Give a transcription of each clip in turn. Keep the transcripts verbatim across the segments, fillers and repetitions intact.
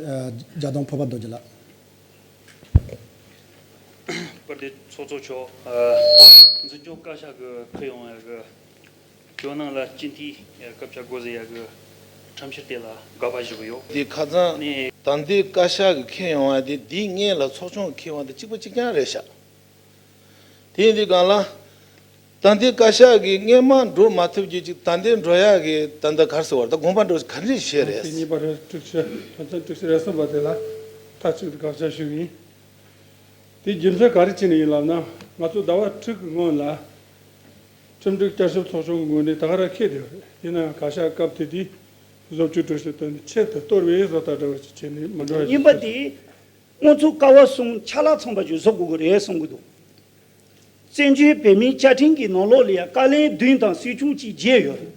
རྒྱ་གདོང་ཕུར་པ་རྡོ་རྗེ་ལགས། དཔལ་ལྡན་ཚོགས་གཙོ་མཆོག་འཛིན་སྐྱོང་བཀའ་ཤག་གི་ཕུལ་ཡོང་བའི་གི་ཇོ་ནང་ལ་སྤྱི་འཐུས་སྐབས་བཅར་དགོས་ཟེར་ཡ་གི་ཁྲོམ་གཤིར་དེ་ལ་དགག་པ་ཞུ་གི་ཡོད། འདི་ཁ་སང་ནས་ད་ལྟའི་བཀའ་ཤག་གི་ཁྱེར་ཡོང་བ་དེ་འདིའི་སྔོན་ལ་ཚོགས་ཆུང་གི་ཁྱེར་ཡོང་བ་དེ་གཅིག་པ་གཅིག་རྐྱང་རེད་ཤག་དེ་ཡིན་དུས་གང་ལ། ད་ལྟའི་བཀའ་ཤག་གིས་སྔོན་མ་འགྲོ་མ་ཐུབ་རྒྱུ་ཅིག་ད་ལྟའི་འགྲོ་ཡག་གི་ད་ལྟ་ག་རེ་ཟེར་བ་རེད། ད་དགོངས་པ་འགྲོ་ག་འདྲ་བྱས་རེད། དེ་གཉིས་པ་རེད། དྲུག་ཅུ་དོན་ཚན་དྲུག་ཅུ་རེ་གསུམ་པ་དེ་ལ་མཐའ་གཅིག་ཏུ་དགག་བྱ་ཞུ་གི་ཡིན། དེ་རྒྱུ་མཚན་ག་རེ་བྱས་ནས་ཡིན་ལབ་ན། ང་ཚོ་ཟླ་བ་དྲུག་གི་སྔོན་ལ་ཁྲིམས་སྒྲིག་བསྐྱར་ཞིབ་ཚོགས་ཆུང་གི་ངོས་ནས་ད་ག་རང་འཁྱེར་བསྡད་ཡོད་རེད། ཡིན་ནའང་བཀའ་ཤག་སྐབས་དེ་དུས་བཟོ་བཅོས་འགྲོ་བཞིན་དོན་ཆེད་དུ་གཏོར་བའི་བཟོ་ལྟ་འདྲ་བ་ཞིག་བྱས་ནས་མ་འགྲོ་བ་ཡིན་པ་ཞིག་དེ། སྔོན་ཚུད་ཀ་བ་གསུམ་ཕྱག་ལ་ཚང་པ་ཞིག་བཟོ་དགོས་ཀྱི་རེད་གསུང་གི་འདུག་བཙན་བྱོལ་བོད་མིའི་བཅའ་ཁྲིམས་ཀྱི་ནང་ལོགས་ལ་ཡང་བཀའ་བློན་བདུན་དང་སྲིད་སྐྱོང་གཅིག་བརྒྱད་ཡོད་རེད།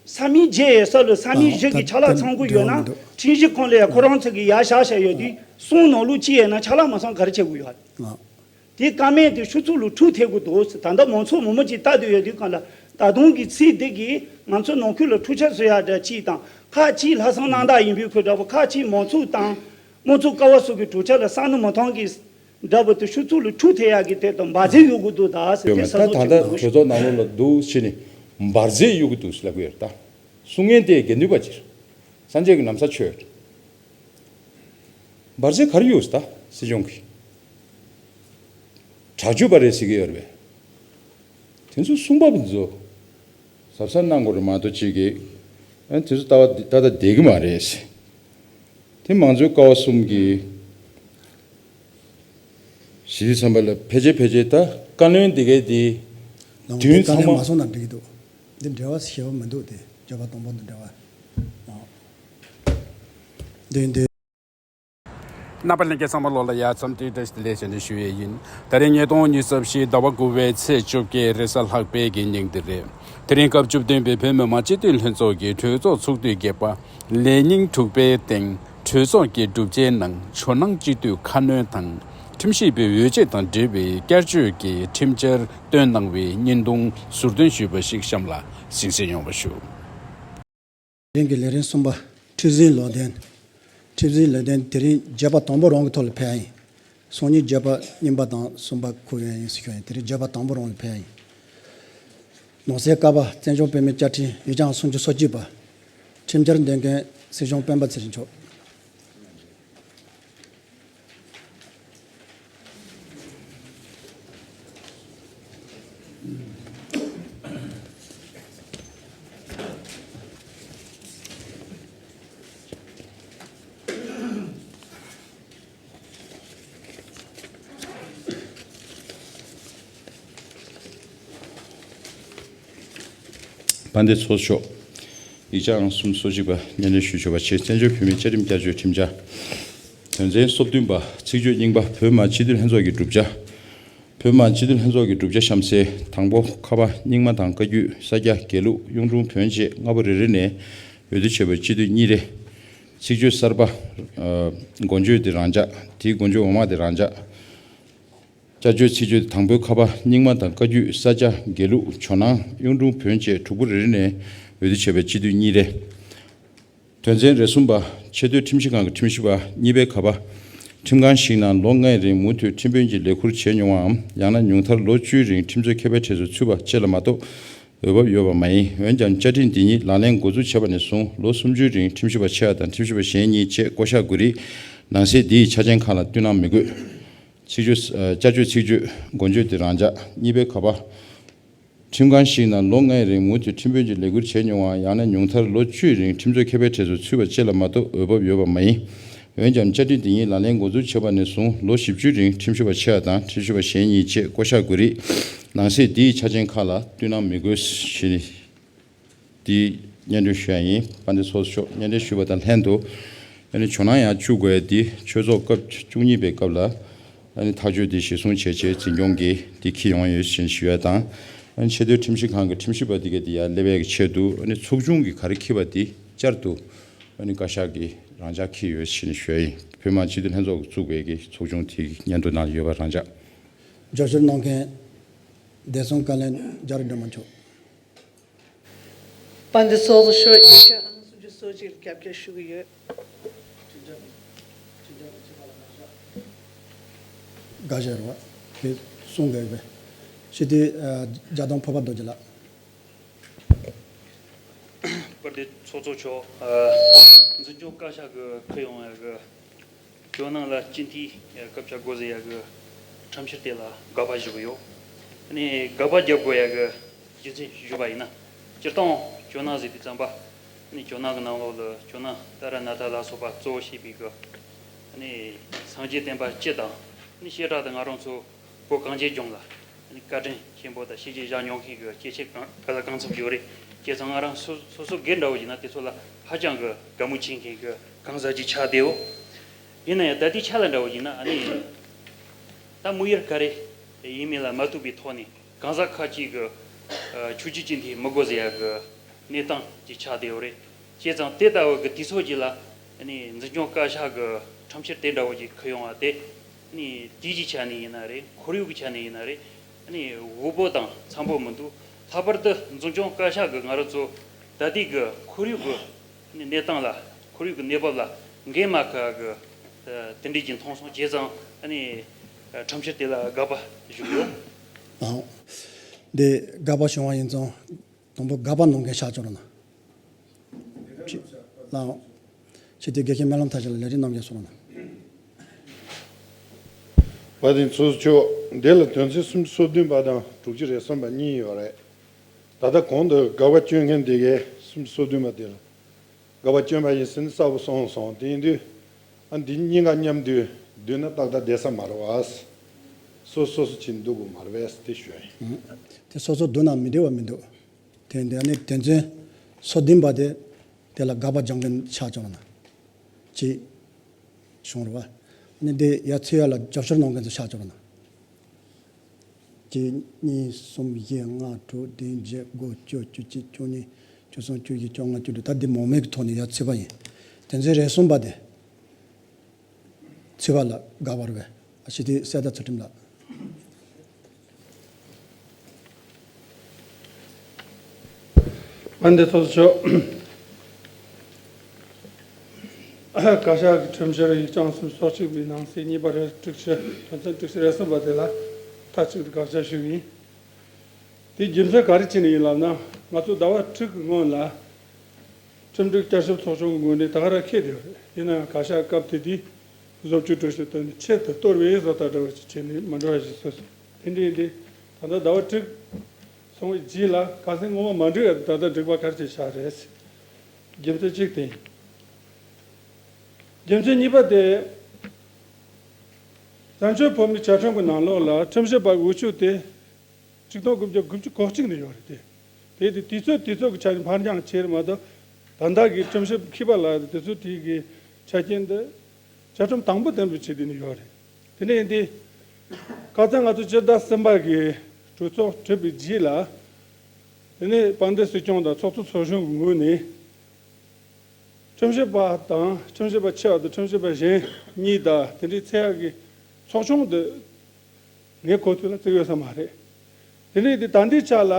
ས་མིག་བརྒྱད་ཡོད་ས་ལ་ས་མིག་བཞི་གི་ཕྱག་ལ་ཚང་དགོས་ཡོད་ན། ཁྲིམས་ཞིབ་ཁང་ལ་ཡང་ཁོ་རང་ཚོ་གི་ཡར་བཞག་བཞག་ཡོད་དུས་གསུམ་ནང་ལོགས་གཅིག་ཡོད་ན་ཕྱག་ལ་མ་ཚང་ག་རེ་བྱེད་དགོས་ཡོད་རེད། དེ་བཀའ་མོལ་དེ་ཤུགས་ཚུགས་ལ་འཁྲུག་ཐེབས་དགོས་འདུག་ད་ལྟ་མང་ཚོགས་མང་པོ་ཅིག་ལྟ་དུས་ཡོད་དུས་གང་ལ་ད་དུང་གི་ཚིག་འདི་གིས་ང་ཚོ་ནང་ཁུལ་ལ་འཁྲུག་ཆ་བཟོ་ཡག་འདྲ་ཅིག་དང་། ཁག་ཅིག་ལྷག་བསམ་རྣམ་དག་ཡིན་པའི་ཁུལ་འདྲ་པོ། ཁག་ཅིག་མང་ཚོགས་དང་དམངས་གཙོ་ཀ་བ་སོགས་ཀྱི་གྲོས་འཆར་ལ་བསམ་བློ་མི་གཏོང་གི་འདྲ་པོ་དེ་ཤུགས་ཚུགས་ལ་འཁྲུག་ཐེབས་ཡག་གི་དེ་དང་འབར་རྫས་གཡུག་གི་འདུག་ད་ཟེར། ཡོད་དེ་མེད། ས་ད་ད་ལྟ་གྲོས་ཚོགས་ནང་ལོགས་ལ་འདུག་ཕྱིན་ནས་འབར་རྫས་གཡུག་གི་འདུག་ལབ་གི་ཡོད་རེད། ད་གསུང་མཁན་དེ་དགེ་འདུན་པ་ཅིག་རེད། སངས་རྒྱས་ཀྱི་ན་བཟའ་མཆོད་ཡོད་རེད། འབར་རྫས་ག་རེ་གཡུག་ཟེར། ད་སྲིད་སྐྱོང་གིས་དྲག་སྤྱོད་པ་རེད་ཟེར་གི་ཡོད་རེད་པས། དེ་ཚོ་གསུང་པ་ཚོ་གཟབ་གཟབ་གནང་དགོས་རེད་མ་གཏོགས་ཅིག་གིས་ཨ་དེ་ཚོ་ལྟ་བ་ལྟ་ལྟ་བསྡད་གི་མ་རེད། དེ་མང་གཙོའི་ཀ་བ་གསུམ་གྱི་ཞི་བདེ་བསམ་པ་ལ་ཕལ་ཆེར་ཕལ་ཆེར་ད་བཀའ་བློན་དེ་གའི་དེ་ནང་དོན་དེ་ཚང་བཀའ་བློན་མ་མ་སོང་ན་འགྲིག་གི་འདུག་འདི་འབྲེལ་བ་ཞེ་པོ་མི་འདུག་དེ་བརྗོད་པ་དང་པོ་འདི་འབྲེལ་བ་མང་། འདི་འདི། རྣམ་པ་ལྷན་རྒྱས་ཚང་མ་ལོག་ལ་ཡ་མཚམས་འདི་བཀྲ་ཤིས་བདེ་ལེགས་ཞེས་ནས་ཞུ་ཡས་ཡིན། ད་རིང་ཉིས་སྟོང་ཉི་ཤུ་རྩ་བཞི་ཟླ་བ་དགུ་པའི་ཚེས་བཅོ་བརྒྱད་རེས་གཟའ་ལྷག་པའི་གི་ཉིན་དེ་རེད། དེ་རིང་སྐབས་བཅུ་བདུན་པའི་བོད་མི་མང་སྤྱི་འཐུས་ལྷན་ཚོགས་ཀྱི་གྲོས་ཚོགས་ཚོགས་དུས་བརྒྱད་པ་ལས་ཉིན་དྲུག་པའི་སྟེང་གྲོས་ཚོགས་ཀྱི་གྲུབ་ཆའི་ནང་ཇོ་ནང་སྤྱི་འཐུས་ཁ་སྣོན་དང་ཁྲིམས་ཞིབ་པའི་འོས་ཆོས་དང་འབྲེལ་བའི་བསྐྱར་བཅོས་ཀྱི་ཁྲིམས་འཆར་བཏོན་གནང་བའི་བརྙན་ཐུང་ཟུར་འདོན་ཞུས་པ་ཞིག་གཤམ་ལ་གཟིགས་གསན་ཡོང་བ་ཞུ། དེ་རིང་གི་ལས་རིམ་གསུམ་པ། ཁྲིམས་འཛིན་ལོ་ལྡན། ཁྲིམས་འཛིན་ལོ་ལྡན་དེ་རིང་བརྗོད་པ་དང་པོ་རང་གི་ཐོག་ལ་ཕེབས་ཡིན། སང་ཉིན་བརྗོད་པ་གཉིས་པ་དང་གསུམ་པ་འཁོད་ཡོད་ཡིན་ཟེར་ཞུ་ཡིན། དེ་རིང་བརྗོད་པ་དང་པོ་རང་ལ་ཕེབས་ཡིན། ནང་སྲིད་བཀའ་པ་བཙན་བྱོལ་བོད་མིའི་བཅའ་ཁྲིམས་ཡིག་ཆ་སུམ་ཅུ་སོ་གཅིག་པ། ཁྲིམས་འཆར་འདོན་མཁན་སྲིད་སྐྱོང་སྤེན་པ་ཚེ་རིང་མཆོག་དཔལ་ལྡན་ཚོགས་གཙོ་མཆོག་ཡིག་ཆ་ཨང་གསུམ་སོ་གཅིག་པ་སྙན་སྒྲོན་ཞུ་ཆོག་པ་བྱས། བཙན་བྱོལ་བོད་མིའི་བཅའ་ཁྲིམས་བསྐྱར་བཅོས་ཁྲིམས་འཆར། དོན་ཚན་སོ་བདུན་པ། ཚིག་བརྗོད་རྙིང་པ། བོད་མི་སྤྱི་འཐུས་ལྷན་ཚོགས་ཀྱི་གྲུབ་ཆ། བོད་མི་སྤྱི་འཐུས་ལྷན་ཚོགས་ཀྱི་གྲུབ་ཆ་གཤམ་གསལ། དང་པོ་ཁ་པ་རྙིང་མ་དང་བཀའ་བརྒྱུད། ས་སྐྱ། དགེ་ལུགས། གཡུང་དྲུང་བོན་བཅས་ལྔ་པོ་རེ་རེ་ནས་འོས་བསྡུ་བྱས་པའི་སྤྱི་འཐུས་གཉིས་རེ། ཚིག་བརྗོད་གསར་པ། ཨ། འགོ་བརྗོད་དེ་རང་འཇགས། དེའི་འགོ་བརྗོད་འོག་མ་དེ་རང་འཇགས། བསྐྱར་བཅོས་ཚིག་བརྗོད་དང་པོའི་ཁ་པ་རྙིང་མ་དང་བཀའ་བརྒྱུད། ས་སྐྱ། དགེ་ལུགས། ཇོ་ནང་། གཡུང་དྲུང་བོན་བཅས་དྲུག་པོ་རེ་རེ་ནས་འོས་བསྡུ་བྱས་པའི་སྤྱི་འཐུས་གཉིས་རེ། དོན་ཚན་རེ་གསུམ་པ། ཆེས་མཐོའི་ཁྲིམས་ཞིབ་ཁང་གི་ཁྲིམས་ཞིབ་པ་གཉིས་པའི་ཁ་པ། ཁྲིམས་ཁང་ཞིག་ནང་ལོ་ལྔའི་རིང་མུ་མཐུད་ཁྲིམས་དཔོན་གྱི་ལས་ཁུར་བྱས་མྱོང་བའམ། ཡང་ན་ཉུང་མཐར་ལོ་བཅུའི་རིང་ཁྲིམས་རྩོད་མཁས་པའི་གྲས་སུ་ཚུད་པ་བཅས་ལ་མ་གཏོགས་འོས་འབབ་ཡོད་པ་མ་ཡིན། འོན་ཀྱང་བཅའ་ཁྲིམས་འདི་ཉིད་ལག་ལེན་འགོ་འཛུགས་བྱས་པ་ནས་བཟུང་ལོ་སུམ་ཅུའི་རིང་ཁྲིམས་ཞིབ་པ་ཆེ་བ་དང་ཁྲིམས་ཞིབ་པ་གཞན་གཉིས་བཅས་བསྐོ་གཞག་དགོས་རིགས་ནང་གསེས་འདི་ཡི་ཆ་རྐྱེན་ཁག་ལ་བསྟུན་གནང་མི་དགོས། ཚིག་བརྗོད། ཨ། བསྐྱར་བཅོས་ཚིག་བརྗོད། འགོ་བརྗོད་དེ་རང་འཇགས། གཉིས་པའི་ཁ་པ། ཁྲིམས་ཁང་ཞིག་ནང་ལོ་ལྔའི་རིང་མུ་མཐུད་ཁྲིམས་དཔོན་གྱི་ལས་ཁུར་བྱས་མྱོང་བ། ཡང་ན་ཉུང་མཐར་ལོ་བཅུའི་རིང་ཁྲིམས་རྩོད་མཁས་པའི་གྲས་སུ་ཚུད་པ་བཅས་ལ་མ་གཏོགས་འོས་འབབ་ཡོད་པ་མ་ཡིན། འོན་ཀྱང་བཅའ་ཁྲིམས་འདི་ཉིད་ལག་ལེན་འགོ་འཛུགས་བྱས་པ་ནས་བཟུང་ལོ་བཞི་བཅུའི་རིང་ཁྲིམས་ཞིབ་པ་ཆེ་བ་དང་ཁྲིམས་ཞིབ་པ་གཞན་གཉིས་བཅས་བསྐོ་གཞག་དགོས་རིགས་ནང་གསེས་འདིའི་ཆ་རྐྱེན་ཁག་ལ་བསྟུན་གནང་མི་དགོས་ཞེས་ནི། དེ་སྙན་སྒྲོན་ཞུ་ཡ་ཡིན། དཔལ་ལྡན་ཚོགས་གཙོ་མཆོག་སྙན་སྒྲོན་ཞུས་པ་དང་ལྷན་དུ། ཨ་ནི་ཇོ་ནང་ཡང་བཅུག་དགོས་ཡ་དེ་ཆོས་ཚོགས་སྐབས་བཅུ་གཉིས་པའི་སྐབས་ལ་ཨ་ནི་ཐག་གཅོད་དེ་གཞིར་བཟུང་བྱས་བྱས་འཛིན་སྐྱོང་གིས་དེ་འཁྱེར་ཡོང་ཡོད་ཅེས་ཞུ་ཡ་དང་། ཨ་ནི་ཆེས་མཐོའི་ཁྲིམས་ཞིབ་ཁང་གི་ཁྲིམས་ཞིབ་པ་དེ་གས་དེ་ཡར་སླེབས་ཡ་གི་ཆེད་དུ་ཨ་ནི་ཚོགས་ཆུང་གི་ག་རེ་འཁྱེར་བ་དེ་བསྐྱར་དུ་ཨ་ནི་བཀའ་ཤག་གིས་རང་འཇགས་འཁྱེར་ཡོད་ཅེས་ཞུ་ཡ་ཡིན། བོད་མི་སྤྱི་འཐུས་ལྷན་ཚོགས་ཀྱིས་བཙུགས་པའི་གི་ཚོགས་ཆུང་དེའི་སྙན་ཐོ་ནང་ཡོད་པ་རང་འཇགས། རྒྱབ་སྐྱོར་གནང་མཁན་བདེ་སྲུང་བཀའ་བློན་རྒྱ་རི་སྒྲོལ་མ་མཆོག་དཔལ་ལྡན་ཚོགས་གཙོ་མཆོག་ཡིག་ཆ་ཨང་སུམ་ཅུ་སོ་གཅིག་ལ་རྒྱབ་སྐྱོར་ཞུ་གི་ཡོད། དགའ་བཞག་རོགས། དེ་གསུང་དགོས་པས། ཞི་བདེ་རྒྱ་དོན་ཕུར་པ་རྡོ་རྗེ་ལགས། དཔལ་ལྡན་ཚོགས་གཙོ་མཆོག་འཛིན་སྐྱོང་བཀའ་ཤག་གི་ཁུར་ཡོང་ཡག་གི་ཇོ་ནང་ལ་སྤྱི་འཐུས་སྐབས་ཆ་འགོ་ཟེར་ཡག་གི་ཁྲིམས་བཤེར་དེ་ལ་དགག་པ་ཞུ་གི་ཡོད། ཨ་ནི་དགག་པ་རྒྱབ་དགོས་ཡག་གི་རྒྱུ་མཚན་ཞུས་པ་ཡིན་ན། སྤྱིར་བཏང་ཇོ་ནང་ཟེར་དུས་ཙམ་པ། ཨ་ནི་ཇོ་ནང་གི་ནང་ལོགས་ལ་ཇོ་ནང་ཏཱ་ར་ནཱ་ཐ་ལ་སོགས་པ་གཙོ་བོ་བྱས་པའི་གི་ཨ་ནི་སངས་རྒྱས་བསྟན་པ་སྤྱི་དང་། ཨ་ནི་བྱེ་བྲག་ཏུ་ང་རང་ཚོ་བོད་གངས་ཅན་ལྗོངས་ལ་ཨ་ནི་བཀའ་དྲིན་ཆེན་པོ་དང་ཤེས་བྱའི་བཞག་མྱོང་མཁན་གྱི་སྐྱེས་ཆེན་གང་ག་ལ་གང་འཚམ་ཡོད་རེད། བྱས་ཙང་ང་རང་སོ་སོ་སོ་སྒེར་འདྲ་བོ་ཡིན་ན་དེ་ཚོ་ལ་ཧ་ཅང་གི་དགའ་མོས་བྱེད་མཁན་གྱི་གང་ཟག་ཅིག་ཆགས་བསྡད་ཡོད། ཡིན་ན་ཡང་ད་ལྟའི་ཆ་ལ་འདྲ་བོ་ཡིན་ན་ཨ་ནི་ད་དམིགས་ཡུལ་ག་རེ་ཡིན་མིན་ལ་མ་ལྟོས་པའི་ཐོག་ནས་གང་ཟག་ཁག་ཅིག་གི་ཆོས་བརྒྱུད་ཀྱི་འདི་མི་དགོས་ཟེར་ཡག་གི་གནས་སྟངས་ཅིག་ཆགས་བསྡད་ཡོད་རེད། བྱས་ཙང་དེ་ལྟ་བུ་གི་དུས་ཚོད་ཅིག་ལ་ཨ་ནི་འཛིན་སྐྱོང་བཀའ་ཤག་གི་ཁྲིམས་བཤེར་དེ་འདྲ་བོ་ཅིག་ཁུར་ཡོང་བ་དེ། ཨ་ནི་དུས་ཀྱི་ཆ་ནས་ཡིན་ན་རེད། ཁོར་ཡུག་གི་ཆ་ནས་ཡིན་ན་རེད། ཨ་ནི་འོས་པོ་དང་འཚམ་པོ་མི་འདུག་ལྷག་པར་དུ་འཛིན་སྐྱོང་བཀའ་ཤག་གི་ང་རང་ཚོ་ད་ལྟའི་གི་ཁོར་ཡུག་གི་ཨ་ནི་གནས་སྟངས་ལ། ཁོར་ཡུག་གི་གནས་བབ་ལ་འགན་མ་ཁུར་གི་དེ་འདྲས་ཀྱི་མཐོང་སོང་། བྱས་ཙང་ཨ་ནི་ཁྲིམས་བཤེར་དེ་ལ་དགག་པ་ཞུ་གི་ཡོད། ཨང་། འདི་དགག་པ་བྱུང་བ་ཡིན་ཙང་། དང་པོ་དགག་པ་གནང་མཁན་ཤག་ཅོག་ལ་ན། ལའང་། ཞི་བདེ་དགེ་བཤེས་སྨོན་ལམ་མཐའ་ཞིག་ལ་ལས་རིམ་རྣམས་ཀྱང་གསུང་རོགས་གནང་། དཔལ་ལྡན་ཚོགས་གཙོ་མཆོག་འདི་ལ་དོན་ཚན་སུམ་ཅུ་སོ་བདུན་པ་དང་དྲུག་ཅུ་རེ་གསུམ་པ་གཉིས་ཡོད་རེད། ད་ལྟ་གོང་དུ་དགག་པ་བསྐྱོན་མཁན་དེ་གས་སུམ་ཅུ་སོ་བདུན་པ་དེ་ལ་དགག་པ་བསྐྱོན་པ་ཡིན་ཟེར་ནས་གསལ་པོ་གསུངས་སོང་། དེ་ཡིན་དུས་ཨ་འདི་གཉིས་ཀ་མཉམ་དུ་བསྡུས་ན་ཏག་ཏག་བསྡད་ས་མ་རེད་བ། སོ་སོ་སོ་བྱེད་འདུག་གོ་མ་རེད་བས་དེ་ཞུ་ཡིན། དེ་སོ་སོ་བསྡུ་ན་མི་འགྲིག་པ་མི་འདུག་དེ་འདི་ནི་དོན་ཚན་སོ་བདུན་པ་དེ་དེ་ལ་དགག་པ་རྒྱག་མཁན་ཆགས་བྱུང་ན་ཅི་བྱུང་རེད་བ། ནི་དེ་ཡ་ཚུ་ཡ་ལ་རྒྱབ་སྐྱོར་གནང་མཁན་ཚོ་ཆགས་བྱུང་ན། གཅིག་གཉིས་གསུམ་བཞི་ལྔ་དྲུག་བདུན་བརྒྱད་དགུ་བཅུ་བཅུ་གཅིག་བཅུ་གཉིས་བཅུ་གསུམ་བཅུ་བཞི་བཅོ་ལྔ་བཅུ་དྲུག་ད་འདི་མང་མོས་ཀྱི་ཐོག་ནས་ཡ་ཚུད་པ་ཡིན། དོན་ཚན་རེ་གསུམ་པ་དེ། ཚུད་པ་ལ་དགག་པ་རེད་བས། ཞི་བདེ་གསལ་ཐང་ཚུལ་ཁྲིམས་ལགས། དཔལ་ལྡན་ཚོགས་གཙོ་མཆོག་བཀའ་ཤག་གི་ཁྲིམས་བཤེར་ཡིག་རྐྱང་སུམ་ཅུ་སོ་གཅིག་པའི་ནང་གསེས་གཉིས་པ་རེ་དྲུག་ཅུ་དོན་ཚན་དྲུག་ཅུ་རེ་གསུམ་པ་དེ་ལ་མཐའ་གཅིག་ཏུ་དགག་བྱ་ཞུ་གི་ཡིན། དེའི་རྒྱུ་མཚན་ག་རེ་བྱས་ནས་ཡིན་ལབ་ན། ང་ཚོ་ཟླ་བ་དྲུག་གི་སྔོན་ལ་ཁྲིམས་སྒྲིག་བསྐྱར་ཞིབ་ཚོགས་ཆུང་གི་ངོས་ནས་ད་ག་རང་འཁེལ་བསྡད་ཡོད་རེད། ཡིན་ནའང་བཀའ་ཤག་སྐབས་དེ་དུས་བཟོ་བཅོས་གྲོས་ཆོད་བཏོན་ནས་ཆེད་དུ་གཏོར་བའི་བཟོ་ལྟ་འདྲ་བ་ཞིག་བྱས་ནས་མ་འགྲོ་བ་ཞིག་བཟོས་སོང་། དེ་འདྲ་ཡིན་དུས་ད་ལྟ་ཟླ་བ་དྲུག་སོང་བའི་རྗེས་ལ་ཁ་སང་སྔོན་མ་མ་འགྲིག་ཡ་ད་ལྟ་འགྲིག་པ་ག་རེ་བྱས་ཆགས་རེད། རྒྱུ་མཚན་གཅིག་དེ་ཡིན། རྒྱུ་མཚན་གཉིས་པ་དེ། བཙན་བྱོལ་བོད་མིའི་བཅའ་ཁྲིམས་ཀྱི་ནང་ལོགས་ལ་ཁྲིམས་ཞིབ་པ་འོས་ཆོས་དེ་ཆིག་སྟོང་དགུ་བརྒྱ་དགུ་བཅུ་གོ་གཅིག་ནས་ཡོད་རེད་དེ། དེ་དེ་དུས་ཚོད་དུས་ཚོད་ཀྱི་ཆ་ནས་འཕར་འགྱངས་བྱས་རེད་མ་གཏོགས། ད་ལྟ་གི་ཁྲིམས་ཞིབ་མཁས་པ་ལགས་དེ་ཚོ་དེའི་གི་ཆ་རྐྱེན་འདི་བཅའ་ཁྲིམས་དང་པོ་དེ་འདྲ་བྱས་དེ་ནས་ཡོད་རེད། དེ་ནས་འདི་ཁ་སང་ང་ཚོ་སྤྱི་ཟླ་གསུམ་པ་གི་གྲོས་ཚོགས་གྲུབ་པའི་རྗེས་ལ། དེ་ནས་དཔལ་ལྡན་སྲིད་སྐྱོང་དང་ཚོགས་གཙོ་ཚོགས་གཞོན་གྱི་ངོས་ནས། ཁྲིམས་ཞིབ་པ་དང་ཁྲིམས་ཞིབ་པ་ཆེ་བ་དང་ཁྲིམས་ཞིབ་པ་གཞན་གཉིས་དང་དེ་འདྲའི་ཚད་ཀྱི་ཚོགས་ཆུང་དེ་ངའི་གོ་ཐོས་ལ་བརྩི་ཡོད་ས་མ་རེད། དེ་འདྲའི་དེ་ད་ལྟའི་ཆ་ལ་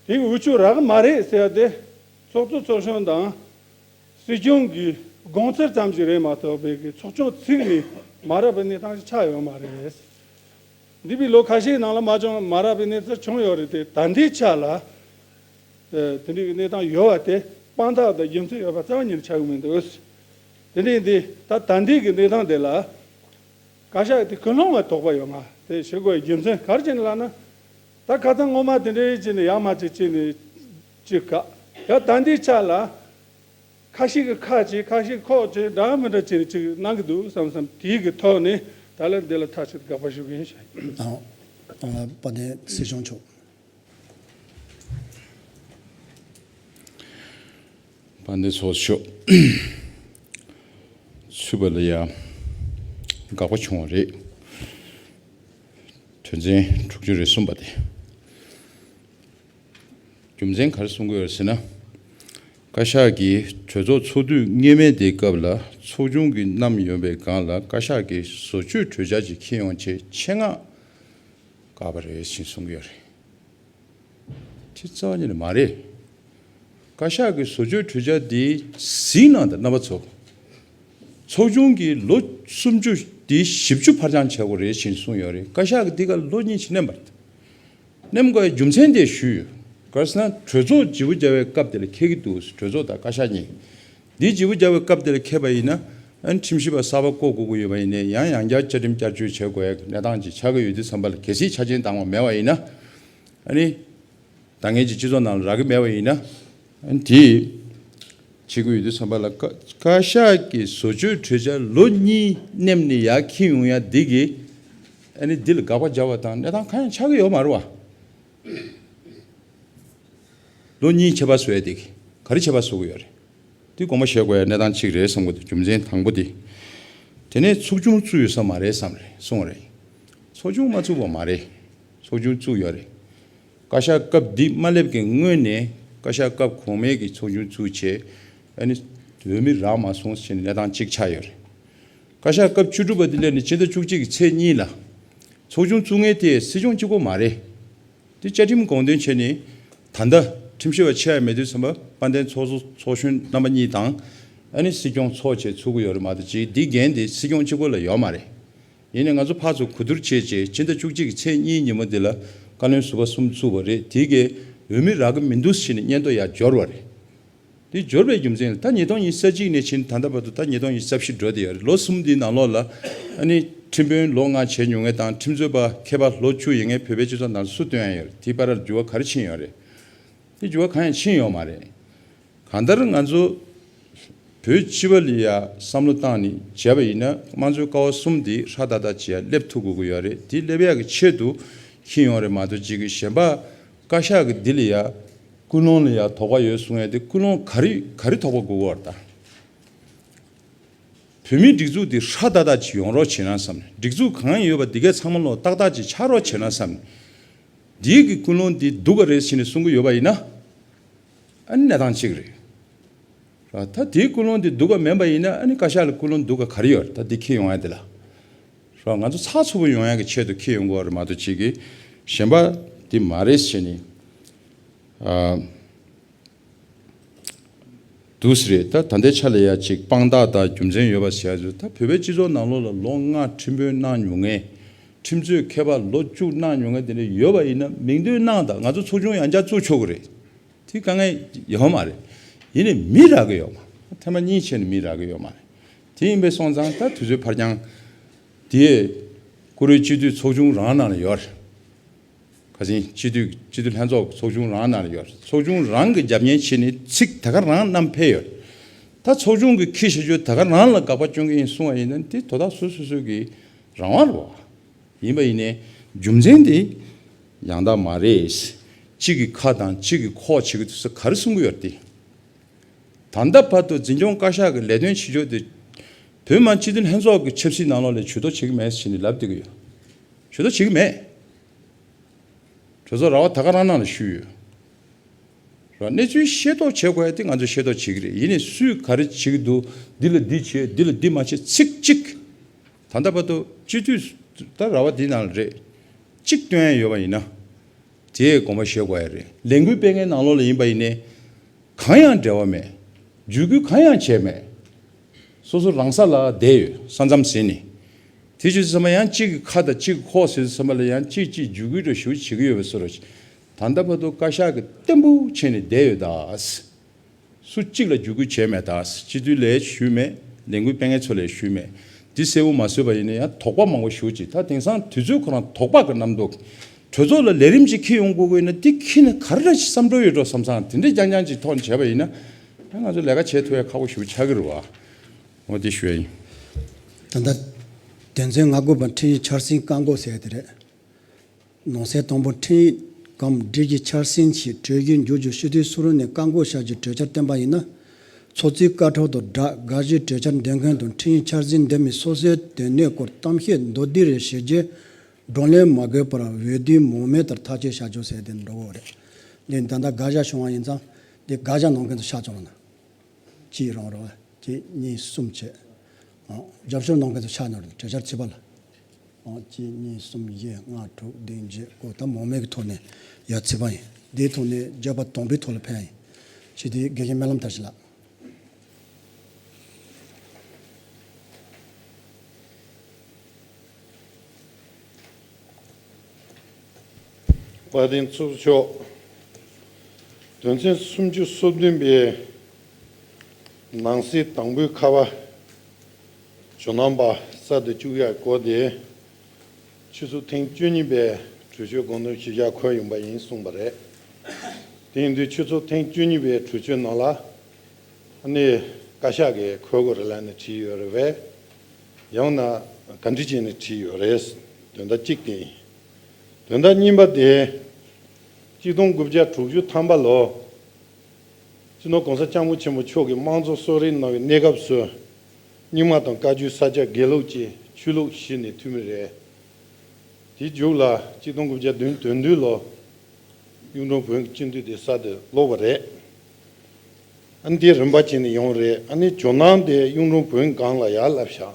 དེའི་འོས་ཆོས་རག་གི་མ་རེད་ཟེར་ཡ་དེ་ཚོགས་གཙོ་ཚོགས་གཞོན་དང་སྲིད་སྐྱོང་གི་དགོངས་ཚུལ་ཙམ་ཞིག་རེད་མ་གཏོགས་པའི་གི་ཚོགས་ཆུང་ཚུགས་ནས་མ་རག་པའི་གནས་སྟངས་ཤིག་ཆགས་ཡོད་མ་རེད། འདས་པའི་ལོ་ཁ་ཤས་ནང་ལ་མ་བྱུང་མ་རག་པའི་གནས་ཚུལ་བྱུང་ཡོད་རེད་དེ། ད་ལྟའི་ཆ་ལ་དེ་འདྲའི་གནས་སྟངས་ཡོད་པ་དེ་དཔང་རྟགས་དང་རྒྱུ་མཚན་ཡོད་པ་རྩ་བ་ཉིད་ནས་ཆགས་ཀྱི་མི་འདུག་དེ་འདྲའི་འདི་ད་ད་ལྟའི་གི་གནས་སྟངས་དེ་ལ་བཀའ་ཤག་དེ་ཀུན་སློང་ལ་དོགས་པ་ཡོད། ང་དེ་ཞུ་དགོས་རྒྱུ་མཚན་ག་རེ་བྱས་ནས་ལབ་ན། ད་ཁ་སང་སྔོན་མ་དེ་འདྲའི་བྱས་ནས་ཡག་མ་བྱས་བྱས་ནས་ཅིག་ག་ཡ་ད་ལྟའི་ཆ་ལ། ཁ་ཤས་ཀྱིས་ཁ་བྱས། ཁ་ཤས་ཁོག་བྱས། འདྲ་མི་འདྲ་བྱས་ནས་ཅིག་གནང་གི་འདུག་བསམ་བསམ་དེའི་གི་ཐོག་ནས་ད་ལན་འདི་ལ་མཐའ་གཅིག་ཏུ་དགག་པ་ཞུ་གི་ཡིན་ཞེས། ཨང་། དཔལ་ལྡན་སྲིད་སྐྱོང་མཆོག་དཔལ་ལྡན་ཚོགས་གཙོ་མཆོག་ཚུད་པ་ལ་ཡ་དགག་པ་བྱུང་བ་རེད། དོན་ཚན་དྲུག་ཅུ་རེ་གསུམ་པ་དེ། རྒྱུ་མཚན་ག་རེ་གསུང་གི་ཡོད་ཟེར་ན། བཀའ་ཤག་གིས་གྲོས་ཚོགས་ཚོགས་དུས་སྔོན་མའི་དེའི་སྐབས་ལ་ཚོགས་ཆུང་གིས་བསྣམས་ཡོད་པའི་སྒང་ལ་བཀའ་ཤག་གིས་བཟོ་བཅོས་གྲོས་འཆར་ཅིག་འཁྱེར་ཡོང་ཆེད་ཆེད་མངགས་བཀག་པ་རེད་ཅེས་གསུང་གི་ཡོད་རེད། དེ་རྩ་བ་ཉིད་ནས་མ་རེད། བཀའ་ཤག་གིས་བཟོ་བཅོས་གྲོས་འཆར་འདི་གཟིགས་གནང་དང་རྣམ་པ་ཚོ། ཚོགས་ཆུང་གིས་ལོ་སུམ་ཅུ་དེ་བཞི་བཅུ་ཕར་འགྱངས་བྱ་དགོས་རེད་ཅེས་གསུངས་ཡོད་རེད། བཀའ་ཤག་གིས་འདི་ག་ལོ་གཉིས་ཅིག་གནོན་པ་རེད། གནོན་དགོས་རྒྱུ་མཚན་དེ་ཞུས་ཡོད། ག་རེ་ཟེར་ན་གྲོས་ཚོགས་བརྗེ་པོ་རྒྱག་པའི་སྐབས་དེ་ལ་འཁེལ་གྱི་འདུག་གྲོས་ཚོགས་དང་བཀའ་ཤག་གཉིས། འདི་བརྗེ་པོ་རྒྱག་པའི་སྐབས་དེ་ལ་འཁེལ་པ་ཡིན་ན་ཨ་ནི་ཁྲིམས་ཞིབ་པ་གསར་པ་བསྐོ་དགོས་ཀྱི་ཡོད་པ་ཡིན་ནའི་ཡང་ཡང་བསྐྱར་བཅའ་ཁྲིམས་བསྐྱར་བཅོས་བྱེད་དགོས་ཡག་གི་གནས་སྟངས་ཅིག་ཆགས་ཀྱི་ཡོད་དུས་ཙམ་པ་ལ་གལ་སྲིད་ཆ་རྐྱེན་དང་པོ་མེད་པ་ཡིན་ན་ཨ་ནི། ད་ངེད་ཀྱི་སྤྱི་ཚོགས་ནང་ལ་རག་གི་མེད་པ་ཡིན་ན། དེ་བྱེད་དགོས་ཡོད་དུས་ཙམ་པ་ལ་བཀའ་བཀའ་ཤག་གིས་བཟོ་བཅོས་གྲོས་འཆར་ལོ་གཉིས་མནན་ནས་ཡར་འཁྱེར་ཡོང་ཡ་འདི་གིས་ཨ་ནི་འདི་ལ་དགག་པ་རྒྱག་པ་དང་གནས་སྟངས་གང་ཡང་ཆགས་ཀྱི་ཡོད་མ་རེད་བ། ལོ་གཉིས་ཆད་པ་བཟོ་ཡ་འདི་གིས་ག་རེ་ཆད་པ་བཟོ་གི་ཡོད་རེད། འདི་དགོངས་པ་བཞེས་དགོས་ཡ་གནས་སྟངས་གཅིག་རེད་བསམ་གི་འདུག་རྒྱུ་མཚན་དང་པོ་འདི། དེ་ནས་ཚོགས་ཆུང་བཙུགས་ཡོད་ས་མ་རེད་བསམ་རེད་གསུངས་རེད། ཚོགས་ཆུང་མ་བཙུགས་པ་མ་རེད། ཚོགས་ཆུང་བཙུགས་ཡོད་རེད། བཀའ་ཤག་སྐབས་འདི་མ་སླེབས་ཀྱི་སྔོན་ནས་བཀའ་ཤག་སྐབས་གོང་མའི་གི་ཚོགས་ཆུང་བཙུགས་བྱས་ཨ་ནི་འོས་མི་རག་མ་སོང་ཟེར་ནས་གནས་སྟངས་གཅིག་ཆགས་ཡོད་རེད། བཀའ་ཤག་སྐབས་བཅུ་དྲུག་པ་འདི་སླེབས་ནས་སྤྱི་ཟླ་བཅུ་གཅིག་གི་ཚེས་གཉིས་ལ་ཚོགས་ཆུང་བཙུགས་མཁན་དེ་སྲིད་སྐྱོང་གཅིག་པོ་མ་རེད། འདི་བཅའ་ཁྲིམས་དགོངས་དོན་བྱས་ནས་ད་ལྟ་ཁྲིམས་ཞིབ་པ་ཆེ་བ་མེད་དུས་ཙམ་པ་དཔལ་ལྡན་ཚོགས་གཙོ་ཚོགས་གཞོན་རྣམ་པ་གཉིས་དང་ཨ་ནི་སྲིད་སྐྱོང་ཚོགས་བཅས་ཚུགས་ཀྱི་ཡོད་རེད་མ་གཏོགས་ཅིག་འདི་འགན་དེ་སྲིད་སྐྱོང་གཅིག་པོ་ལ་ཡོད་མ་རེད། ཡིན་ནའི་ང་ཚོ་ཕར་ཚུར་གོ་བསྡུར་བྱས་རྗེས་སྤྱི་ཟླ་བཅུ་གཅིག་གི་ཚེས་གཉིས་ཉིན་མོ་འདི་ལ་བཀའ་བློན་ཟུར་པ་གསུམ་བཙུགས་པ་རེད། དེ་གས་འོས་མི་རག་གི་མི་འདུག་ཟེར་ནས་སྙན་ཐོ་ཡར་འབྱོར་བ་རེད། དེ་འབྱོར་བའི་རྒྱུ་མཚན་ལ་ད་ཉིས་སྟོང་ཉི་ཤུ་རྩ་གཅིག་ནས་ཕྱིན་ད་ལྟ་བར་དུ་ད་ཉིས་སྟོང་ཉི་ཤུ་རྩ་བཞི་འགྲོ་བསྡད་ཡོད་རེད། ལོ་གསུམ་འདིའི་ནང་ལོགས་ལ་ཨ་ནི་ཁྲིམས་དཔོན་ལོ་ལྔ་བྱས་མྱོང་མཁན་དང་ཁྲིམས་རྩོད་པ་མཁས་པ་ལོ་བཅུ་ཡིན་མཁན་བོད་པའི་སྤྱི་ཚོགས་ནང་ལ་སུ་བཏོན་ཡ་ཡོད་རེད། དེའི་བར་ལ་འགྱུར་བ་ག་རེ་ཕྱིན་ཡོད་རེད། དེ་འགྱུར་བ་གང་ཡང་ཕྱིན་ཡོད་མ་རེད། གང་ལྟར་ང་ཚོ་བོད་སྤྱི་པ་ལ་ཡ་བསམ་བློ་བཏང་ནས་བྱས་པ་ཡིན་ན་དམངས་གཙོའི་ཀ་བ་གསུམ་འདི་ཧྲ་ཏག་ཏག་བྱས་ཡ་སླེབས་ཐུབ་དགོས་ཀྱི་ཡོད་རེད། དེ་སླེབས་ཡག་གི་ཆེད་དུ་འཁྱེར་ཡོང་རེད་མ་གཏོགས་ཅིག་གི་གཞན་པ་བཀའ་ཤག་གི་འདི་ལ་ཡ་ཀུན་སློང་ལ་ཡ་དོགས་པ་ཡོད་གསུང་ཡ་དེ་ཀུན་སློང་ག་རེ་ག་རེ་དོགས་པ་དགོས་ཀྱི་ཡོད་རེད་ད། བོད་མིའི་སྒྲིག་འཛུགས་འདི་ཧྲ་ཏག་ཏག་ཅིག་ཡོང་རོགས་བྱེད་ན་བསམ་ནས་སྒྲིག་འཛུགས་གང་ཡོད་པ་འདི་གའི་ཚང་མ་ལོ་ཏག་ཏག་ཅིག་ཆགས་རོགས་བྱེད་ན་བསམ་ནས་འདིའི་གི་ཀུན་སློང་འདི་སྡུག་ག་རེད་ཟེར་ནས་གསུང་གི་ཡོད་པ་ཡིན་ན་ཨ་ནི་གནས་སྟངས་གཅིག་རེད། ར་ད་དེའི་ཀུན་སློང་འདི་སྡུག་ག་མིན་པ་ཡིན་ན་ཨ་ནི་བཀའ་ཤག་ལ་ཀུན་སློང་སྡུག་ག་ག་རེ་ཡོད་རེད་ད་འདི་འཁྱེར་ཡོང་ཡ་འདི་ལ། ར་ང་ཚོ་ཚགས་ཚུད་པོ་ཡོང་ཡ་གི་ཆེད་དུ་འཁྱེར་ཡོང་དགོས་རེད་མ་གཏོགས་གཅིག་གི་གཞན་པ་འདི་མ་རེད་ཟེར་ནས་ཨ། འདུག་སེ་རེད། ད་ད་ལྟའི་ཆ་ལ་ཡ་ཅིག་དཔང་རྟགས་དང་རྒྱུ་མཚན་ཡོད་པ་ཟེར་ཡ་ཚོ་ད་བོད་པའི་སྤྱི་ཚོགས་ནང་ལོགས་ལ་ལོ་ལྔ་ཁྲིམས་དཔོན་གནང་མྱོང་མཁན། ཁྲིམས་རྩོད་མཁས་པ་ལོ་བཅུ་གནང་མྱོང་མཁན་དེ་འདྲ་ཡོད་པ་ཡིན་ན་མིང་འདོན་གནང་དང་ང་ཚོ་ཚོགས་ཆུང་ཡང་བསྐྱར་བཙུགས་ཆོག་གི་རེད། དེ་དཀའ་ངལ་ཡོད་མ་རེད། ཡིན་ནའི་མི་རག་གི་ཡོད་མ་རེད། ཐེངས་མ་གཉིས་བྱས་ནས་མི་རག་གི་ཡོད་མ་རེད། དེ་ཡིན་པས་སོང་ཙང་ད་དུས་ཚོད་ཕར་འགྱངས་དེ་བཀུར་འོས་སྤྱི་འཐུས་ཚོགས་ཆུང་རང་ནང་ལ་ཡོད་རེད། ཁ་སང་སྤྱི་འཐུས་སྤྱི་འཐུས་ལྷན་ཚོགས་ཚོགས་ཆུང་རང་ནང་ལ་ཡོད་རེད། ཚོགས་ཆུང་རང་གི་རྒྱབ་གཉེར་བྱས་ནས་ཚིག་ད་ག་རང་བསྣམས་ཕེབས་ཡོད་རེད། ད་ཚོགས་ཆུང་གི་ཁྱི་ཞེ་ཆོས་ད་ག་རང་ལ་དགག་པ་སྐྱོན་གྱི་ཡིན་གསུང་བ་ཡིན་ན་དེ་དོ་བདག་སོ་སོ་སོ་སོ་གི་རང་དབང་རེད་བ། ཡིན་པ་ཡིན་ནའི་རྒྱུ་མཚན་དེ་ཡང་དག་མ་རེད། གཅིག་གི་ཁ་དང་གཅིག་གི་ཁོག་བྱེད་ཀྱི་དུས་སུ་ག་རེ་གསུང་གི་ཡོད་རེད་དེ། ད་ལྟ་བར་དུ་འཛིན་སྐྱོང་བཀའ་ཤག་གི་ལས་དོན་བྱེད་ཕྱོགས་དེ་བོད་མི་སྤྱི་འཐུས་ལྷན་ཚོགས་ཀྱི་ཆབ་སྲིད་ནང་ལོགས་ལ་ཇུས་གཏོགས་བྱེད་ཀྱི་མེད་ཟེར་ནས་ལབ་བསྡད་ཀྱི་ཡོད། ཇུས་གཏོགས་བྱེད་ཀྱི་མེད། གྲོས་ཚོགས་ར་བ་ད་ག་རང་ནང་ལ་བཞུགས་ཡོད། ར་གནས་ཚུལ་ཤེས་རྟོགས་བྱེད་དགོས་ཡ་དེ་ང་ཚོས་ཤེས་རྟོགས་བྱེད་ཀྱི་རེད། ཡིན་ནའི་སུས་ག་རེ་བྱེད་ཀྱི་འདུག་འདི་ལ་འདི་བྱེད་འདི་ལ་འདི་མ་བྱེད་ཚིག་གཅིག་ད་ལྟ་བར་དུ་སྤྱི་འཐུས་ད་ར་བ་འདི་ནང་ལ་རེད། གཅིག་བཏོན་ཡ་ཡོད་པ་ཡིན་ན། དེའི་དགོངས་པ་བཞེས་དགོས་ཡ་རེད། ལས་འགུལ་སྤེལ་མཁན་ནང་ལོགས་ལ་ཡིན་པ་ཡིན་ནའི། གང་ཡང་འབྲེལ་བ་མེད། བརྒྱུད་སྐུལ་གང་ཡང་བྱས་མེད། སོ་སོ་རང་ས་ལ་བསྡད་ཡོད་ས་མཚམས་ཟིན་ནས། དེ་བྱས་ཙམ་པ་ཡང་གཅིག་གི་ཁ་དང་གཅིག་གི་ཁོག་ཟེར་ཙམ་པ་ལ་ཡང་གཅིག་གཅིག་བརྒྱུད་སྐུལ་འདྲ་ཞུ་བྱེད་ཀྱི་ཡོད་པའི་བཟོ་འདྲ་ཞིག་ད་ལྟ་བར་དུ་བཀའ་ཤག་གི་བརྟན་པོ་བྱས་ནས་བསྡད་ཡོད་ད། སུ་གཅིག་ལ་བརྒྱུད་སྐུལ་བྱས་མེད་ད། སྤྱི་འཐུས་ལས་ཞུས་མེད། ལས་འགུལ་སྤེལ་མཁན་ཚོ་ལས་ཞུས་མེད། འདི་གསལ་པོ་མ་བཟོས་པ་ཡིན་ན་ཡང་དོགས་པ་མང་པོ་ཞུ་ཅིག་ད་དེང་སང་དུས་ཚོད་ཁོ་རང་དོགས་པ་གི་རྣམ་རྟོག་གྲོས་ཚོགས་ལ་ལས་རིམ་ཅིག་འཁྱེར་ཡོང་དགོས་ཀྱི་ཡོད་ན་འདི་འཁྱེར་ན་ག་རེ་འདྲ་ཞིག་བསམ་བློ་ཡོད་འགྲོ་བསམ་སང་དེ་འདྲའི་རྐྱང་རྐྱང་ཅིག་ཐོག་ནས་བྱས་པ་ཡིན་ན་ཡང་ང་ཚོ་ལས་ཀ་བྱེད་ཐུབ་ཡ་ཁག་པོ་ཞེ་པོ་ཆགས་ཀྱི་རེད་བ། འོ་འདི་ཞུ་ཡ་ཡིན། ད་ལྟ་དོན་ཚན་ང་དགུ་པ་འཕྲིན་ཡིག་འཆར་ཟིན་བཀག་འགོག་ཟེར་ཡ་དེ་རེད། ནང་གསེས་དང་པོ་འཕྲིན་ཡིག་གམ་སྒྲིག་གཞི་འཆར་ཟིན་གྱིས་གྲོས་གཞི་འགྱུར་རྒྱུ་སྤྱི་འཐུས་སུ་རུང་ནས་བཀག་འགོག་བྱ་རྒྱུའི་གྲོས་འཆར་བཏོན་པ་ཡིན་ན། ཚོགས་གཙོའི་བཀའ་ཁྲོལ་དང་སྦྲགས་དགག་གཞིའི་གྲོས་འཆར་འདོན་མཁན་དང་འཕྲིན་ཡིག་འཆར་ཟིན་འདེམས་མི་སོ་སོའི་དོན་གནད་སྐོར་གཏམ་བཤད་མདོར་བསྡུས་རེ་བྱེད་རྗེས། བགྲོ་གླེང་མ་དགོས་པར་འོས་བསྡུའི་མང་མོས་ལྟར་ཐག་གཅོད་བྱ་རྒྱུ་ཟེར་དེ་འགྲོ་གི་རེད། ལན་ད་ལྟ་དགག་བཞག་བྱུང་བ་ཡིན་ཙང་། དེ་དགག་བཞག་གནང་མཁན་ཚོ་ཤག་བཅོ་ལ་ན། གཅིག་རང་རེད་བ། གཅིག་གཉིས་གསུམ་བྱས། ཨང་། རྒྱབ་སྐྱོར་གནང་མཁན་ཚོ་ཤག་ཉོ་རེད། གྲོས་འཆར་ཚིག་པ་ལ། ཨང་། གཅིག་གཉིས་གསུམ་བཞི་ལྔ་དྲུག་བདུན་བརྒྱད་དགུ་ད་མང་མོས་ཀྱི་ཐོག་ནས་ཡ་ཚིག་པ་ཡིན། འདིའི་ཐོག་ནས་བརྗོད་པ་དང་པོའི་ཐོག་ལ་ཕན་ཡིན། ཞེས་དེའི་དགེ་རྒན་སྨོན་ལམ་མཐར་ཕྱིན་ལགས། དཔལ་ལྡན་ཚོགས་གཙོ་མཆོག་དོན་ཚན་སུམ་ཅུ་སོ་བདུན་པའི་ནང་གསེས་དང་པོའི་ཁ་པ། ཇོ་ནང་པ་གསར་དུ་བཅུག་ཡག་སྐོར་དེ། ཆུ་ཚོད་ཐེངས་བཅུ་གཉིས་པའི་གྲོས་ཆོད་དགོངས་དོན་གཞིར་བཞག་འཁོད་ཡོང་པ་ཡིན་གསུངས་པ་རེད། དེ་ཡིན་དུས་ཆུ་ཚོད་ཐེངས་བཅུ་གཉིས་པའི་གྲོས་ཆོད་ནང་ལ། ཨ་ནི་བཀའ་ཤག་གིས་འཁོད་དགོས་རེད་ལབ་ནས་བྲིས་ཡོད་རེད་པས། ཡང་ན་ག་འདྲ་བྱས་ནས་བྲིས་ཡོད་རེད། དོན་དག་གཅིག་དེ་ཡིན། དོན་དག་གཉིས་པ་དེ། གཅིག་སྟོང་དགུ་བརྒྱ་དྲུག་ཅུ་ཐམ་པ་ལོ། སྤྱི་ནོར་༸གོང་ས་༸སྐྱབས་མགོན་ཆེན་པོ་མཆོག་གིས་དམངས་གཙོ་གསོལ་རས་གནང་བའི་གནས་སྐབས་སུ། རྙིང་མ་དང་བཀའ་བརྒྱུད་ས་སྐྱ་དགེ་ལུགས་ཀྱི་ཆོས་ལུགས་གཞི་ནས་མཐུན་མི་རེད། དེའི་མཇུག་ལ་གཅིག་སྟོང་དགུ་བརྒྱ་བདུན་དོན་བདུན་ལོ། གཡུང་དྲུང་བོན་གྱི་སྤྱི་འཐུས་དེ་གསར་དུ་ལོག་པ་རེད། ཨ་ནི་དེ་རིམ་པ་བྱས་ནས་ཡོང་རེད། ཨ་ནི་ཇོ་ནང་དེ་གཡུང་དྲུང་བོན་སྒང་ལ་ཡར་བསླབས་བཞག་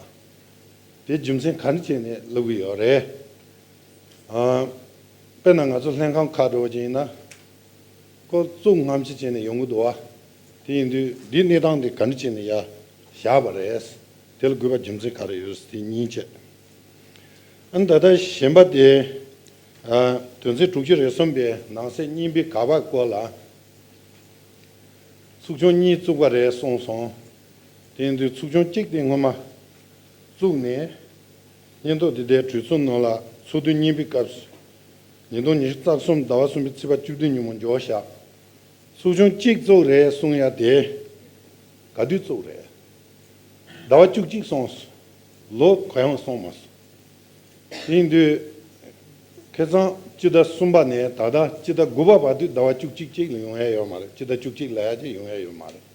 དེ་རྒྱུ་མཚན་ག་རེ་བྱས་ནས་བསླབ་གི་ཡོད་རེད། ཨ། དཔེར་ན་ང་ཚོ་ལྷན་ཁང་ཁག་འགྲོ་བ་ཅིག་ཡིན་ན། ཁོ་བཙུགས་སྔ་ཕྱི་བྱས་ནས་ཡོང་གི་འདུག་བ། དེ་ཡིན་དུས་འདིའི་གནས་སྟངས་དེ་ག་འདྲ་བྱས་ནས་ཡར་བཞག་པ་རེད། དེ་ལ་དགོས་པ་རྒྱུ་མཚན་ག་རེ་ཡོད་དེ་གཉིས་བྱས། ཨ་ནི་ད་ལྟ་གཞན་པ་དེ། ཨ། དོན་ཚན་དྲུག་ཅུ་རེ་གསུམ་པའི་ནང་གསེས་གཉིས་པའི་ག་པ་སྐོར་ལ། ཚོགས་ཆུང་གཉིས་བཙུགས་པ་རེད་གསུངས་སོང་། དེ་ཡིན་དུས་ཚོགས་ཆུང་གཅིག་དེ་སྔོན་མ་བཙུགས་ནས། སྙན་ཐོ་འདི་དེ་གྲོས་ཚོགས་ནང་ལ་ཚོགས་དུས་གཉིས་པའི་སྐབས་སུ། ཉིས་སྟོང་ཉི་ཤུ་རྩ་གསུམ་ཟླ་བ་གསུམ་པའི་ཚེས་པ་བཅུ་བདུན་ཉིན་མོ་འབྱོར་བཞག་ཚོགས་ཆུང་གཅིག་བཙུགས་རེད་གསུང་ཡ་དེ། ག་དུས་བཙུགས་རེད། ཟླ་བ་བཅུ་གཅིག་སོང་། ལོ་ག་ཡང་སོང་མ་སོང་། དེ་ཡིན་དུས། ཁ་སང་སྤྱི་ཟླ་གསུམ་པ་ནས་ད་ལྟ་སྤྱི་ཟླ་དགུ་པ་བར་དུ་ཟླ་བ་བཅུ་གཅིག་གཅིག་ལ་ཡོང་ཡ་ཡོད་མ་རེད། སྤྱི་ཟླ་བཅུ་གཅིག་ལ་ཡ་གཅིག་ཡོང་ཡ་ཡོད་མ་རེད།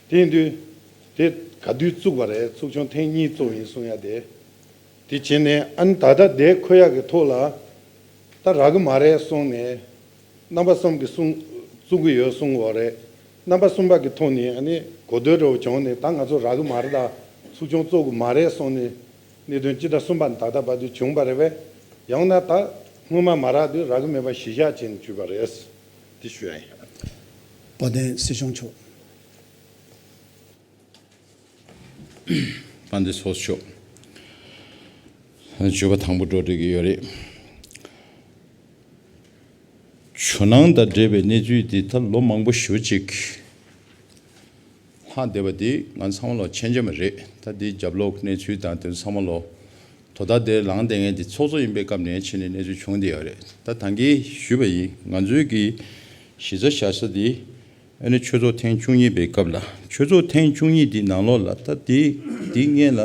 དེ་ཡིན་དུས། དེ་ག་དུས་བཙུགས་པ་རེད། ཚོགས་ཆུང་ཐེངས་གཉིས་བཙུགས་ཡིན་གསུང་ཡ་དེ། དེ་བྱས་ནས་ཨ་ནི་ད་ལྟ་དེ་འཁོད་ཡག་གི་ཐོག་ལ། ད་རག་གི་མ་རེད་གསུངས་ནས། རྣམ་པ་གསུམ་གྱིས་གསུང་། བཙུགས་ཀྱི་ཡོད་གསུང་གི་ཡོད་རེད། རྣམ་པ་གསུམ་པ་གི་ཐོག་ནས་ཨ་ནི་གོ་ཐོས་འདྲ་བོ་བྱུང་ནས་ད་ང་ཚོ་རག་གི་མ་རེད། ད་ཚོགས་ཆུང་བཙུགས་གི་མ་རེད་གསུངས་ནས། གནད་དོན་སྤྱི་ཟླ་གསུམ་པ་ནས་ད་ལྟ་བར་དུ་བྱུང་བ་རེད་པས། ཡང་ན་ད་སྔོན་མ་མ་རག་དུས་རག་གི་མེད་པ་གཞི་བཞག་བྱས་ནས་བྱུས་པ་རེད། དེ་ཞུ་ཡ་ཡིན། དཔལ་ལྡན་སྲིད་སྐྱོང་མཆོག་དཔལ་ལྡན་ཚོགས་གཙོ་མཆོག་བརྗོད་པ་དང་པོ་འགྲོ་འགྲོ་གི་ཡོད་རེད། ཇོ་ནང་དང་འབྲེལ་བའི་གནས་ཚུལ་འདི་ད་ལོ་མང་པོ་ཞེ་པོ་ཅིག་ལྷག་བསྡད་པ་འདི་ང་ཚང་མ་ལོ་མཁྱེན་རྒྱ་མ་རེད། ད་འདི་རྒྱབ་ལོགས་གནས་ཚུལ་དང་དེ་ཚང་མ་ལོ་དོ་བདག་དེ་ལངས་བསྡད་མཁན་འདི་ཚོགས་གཙོ་ཡིན་པའི་སྐབས་ནས་ཕྱིན་ནས་གནས་ཚུལ་བྱུང་བསྡད་ཡོད་རེད། ད་ད་གིན་ཞུས་པ་ཡིན། ང་ཚོའི་གི་གཞི་རྩ་བཞག་ས་འདི། ཨ་ནི་ཆོས་ཚོགས་ཐེངས་བཅུ་གཉིས་པའི་སྐབས་ལ། ཆོས་ཚོགས་ཐེངས་བཅུ་གཉིས་འདི་ནང་ལོགས་ལ་ད་འདི་འདི་སྔོན་ལ་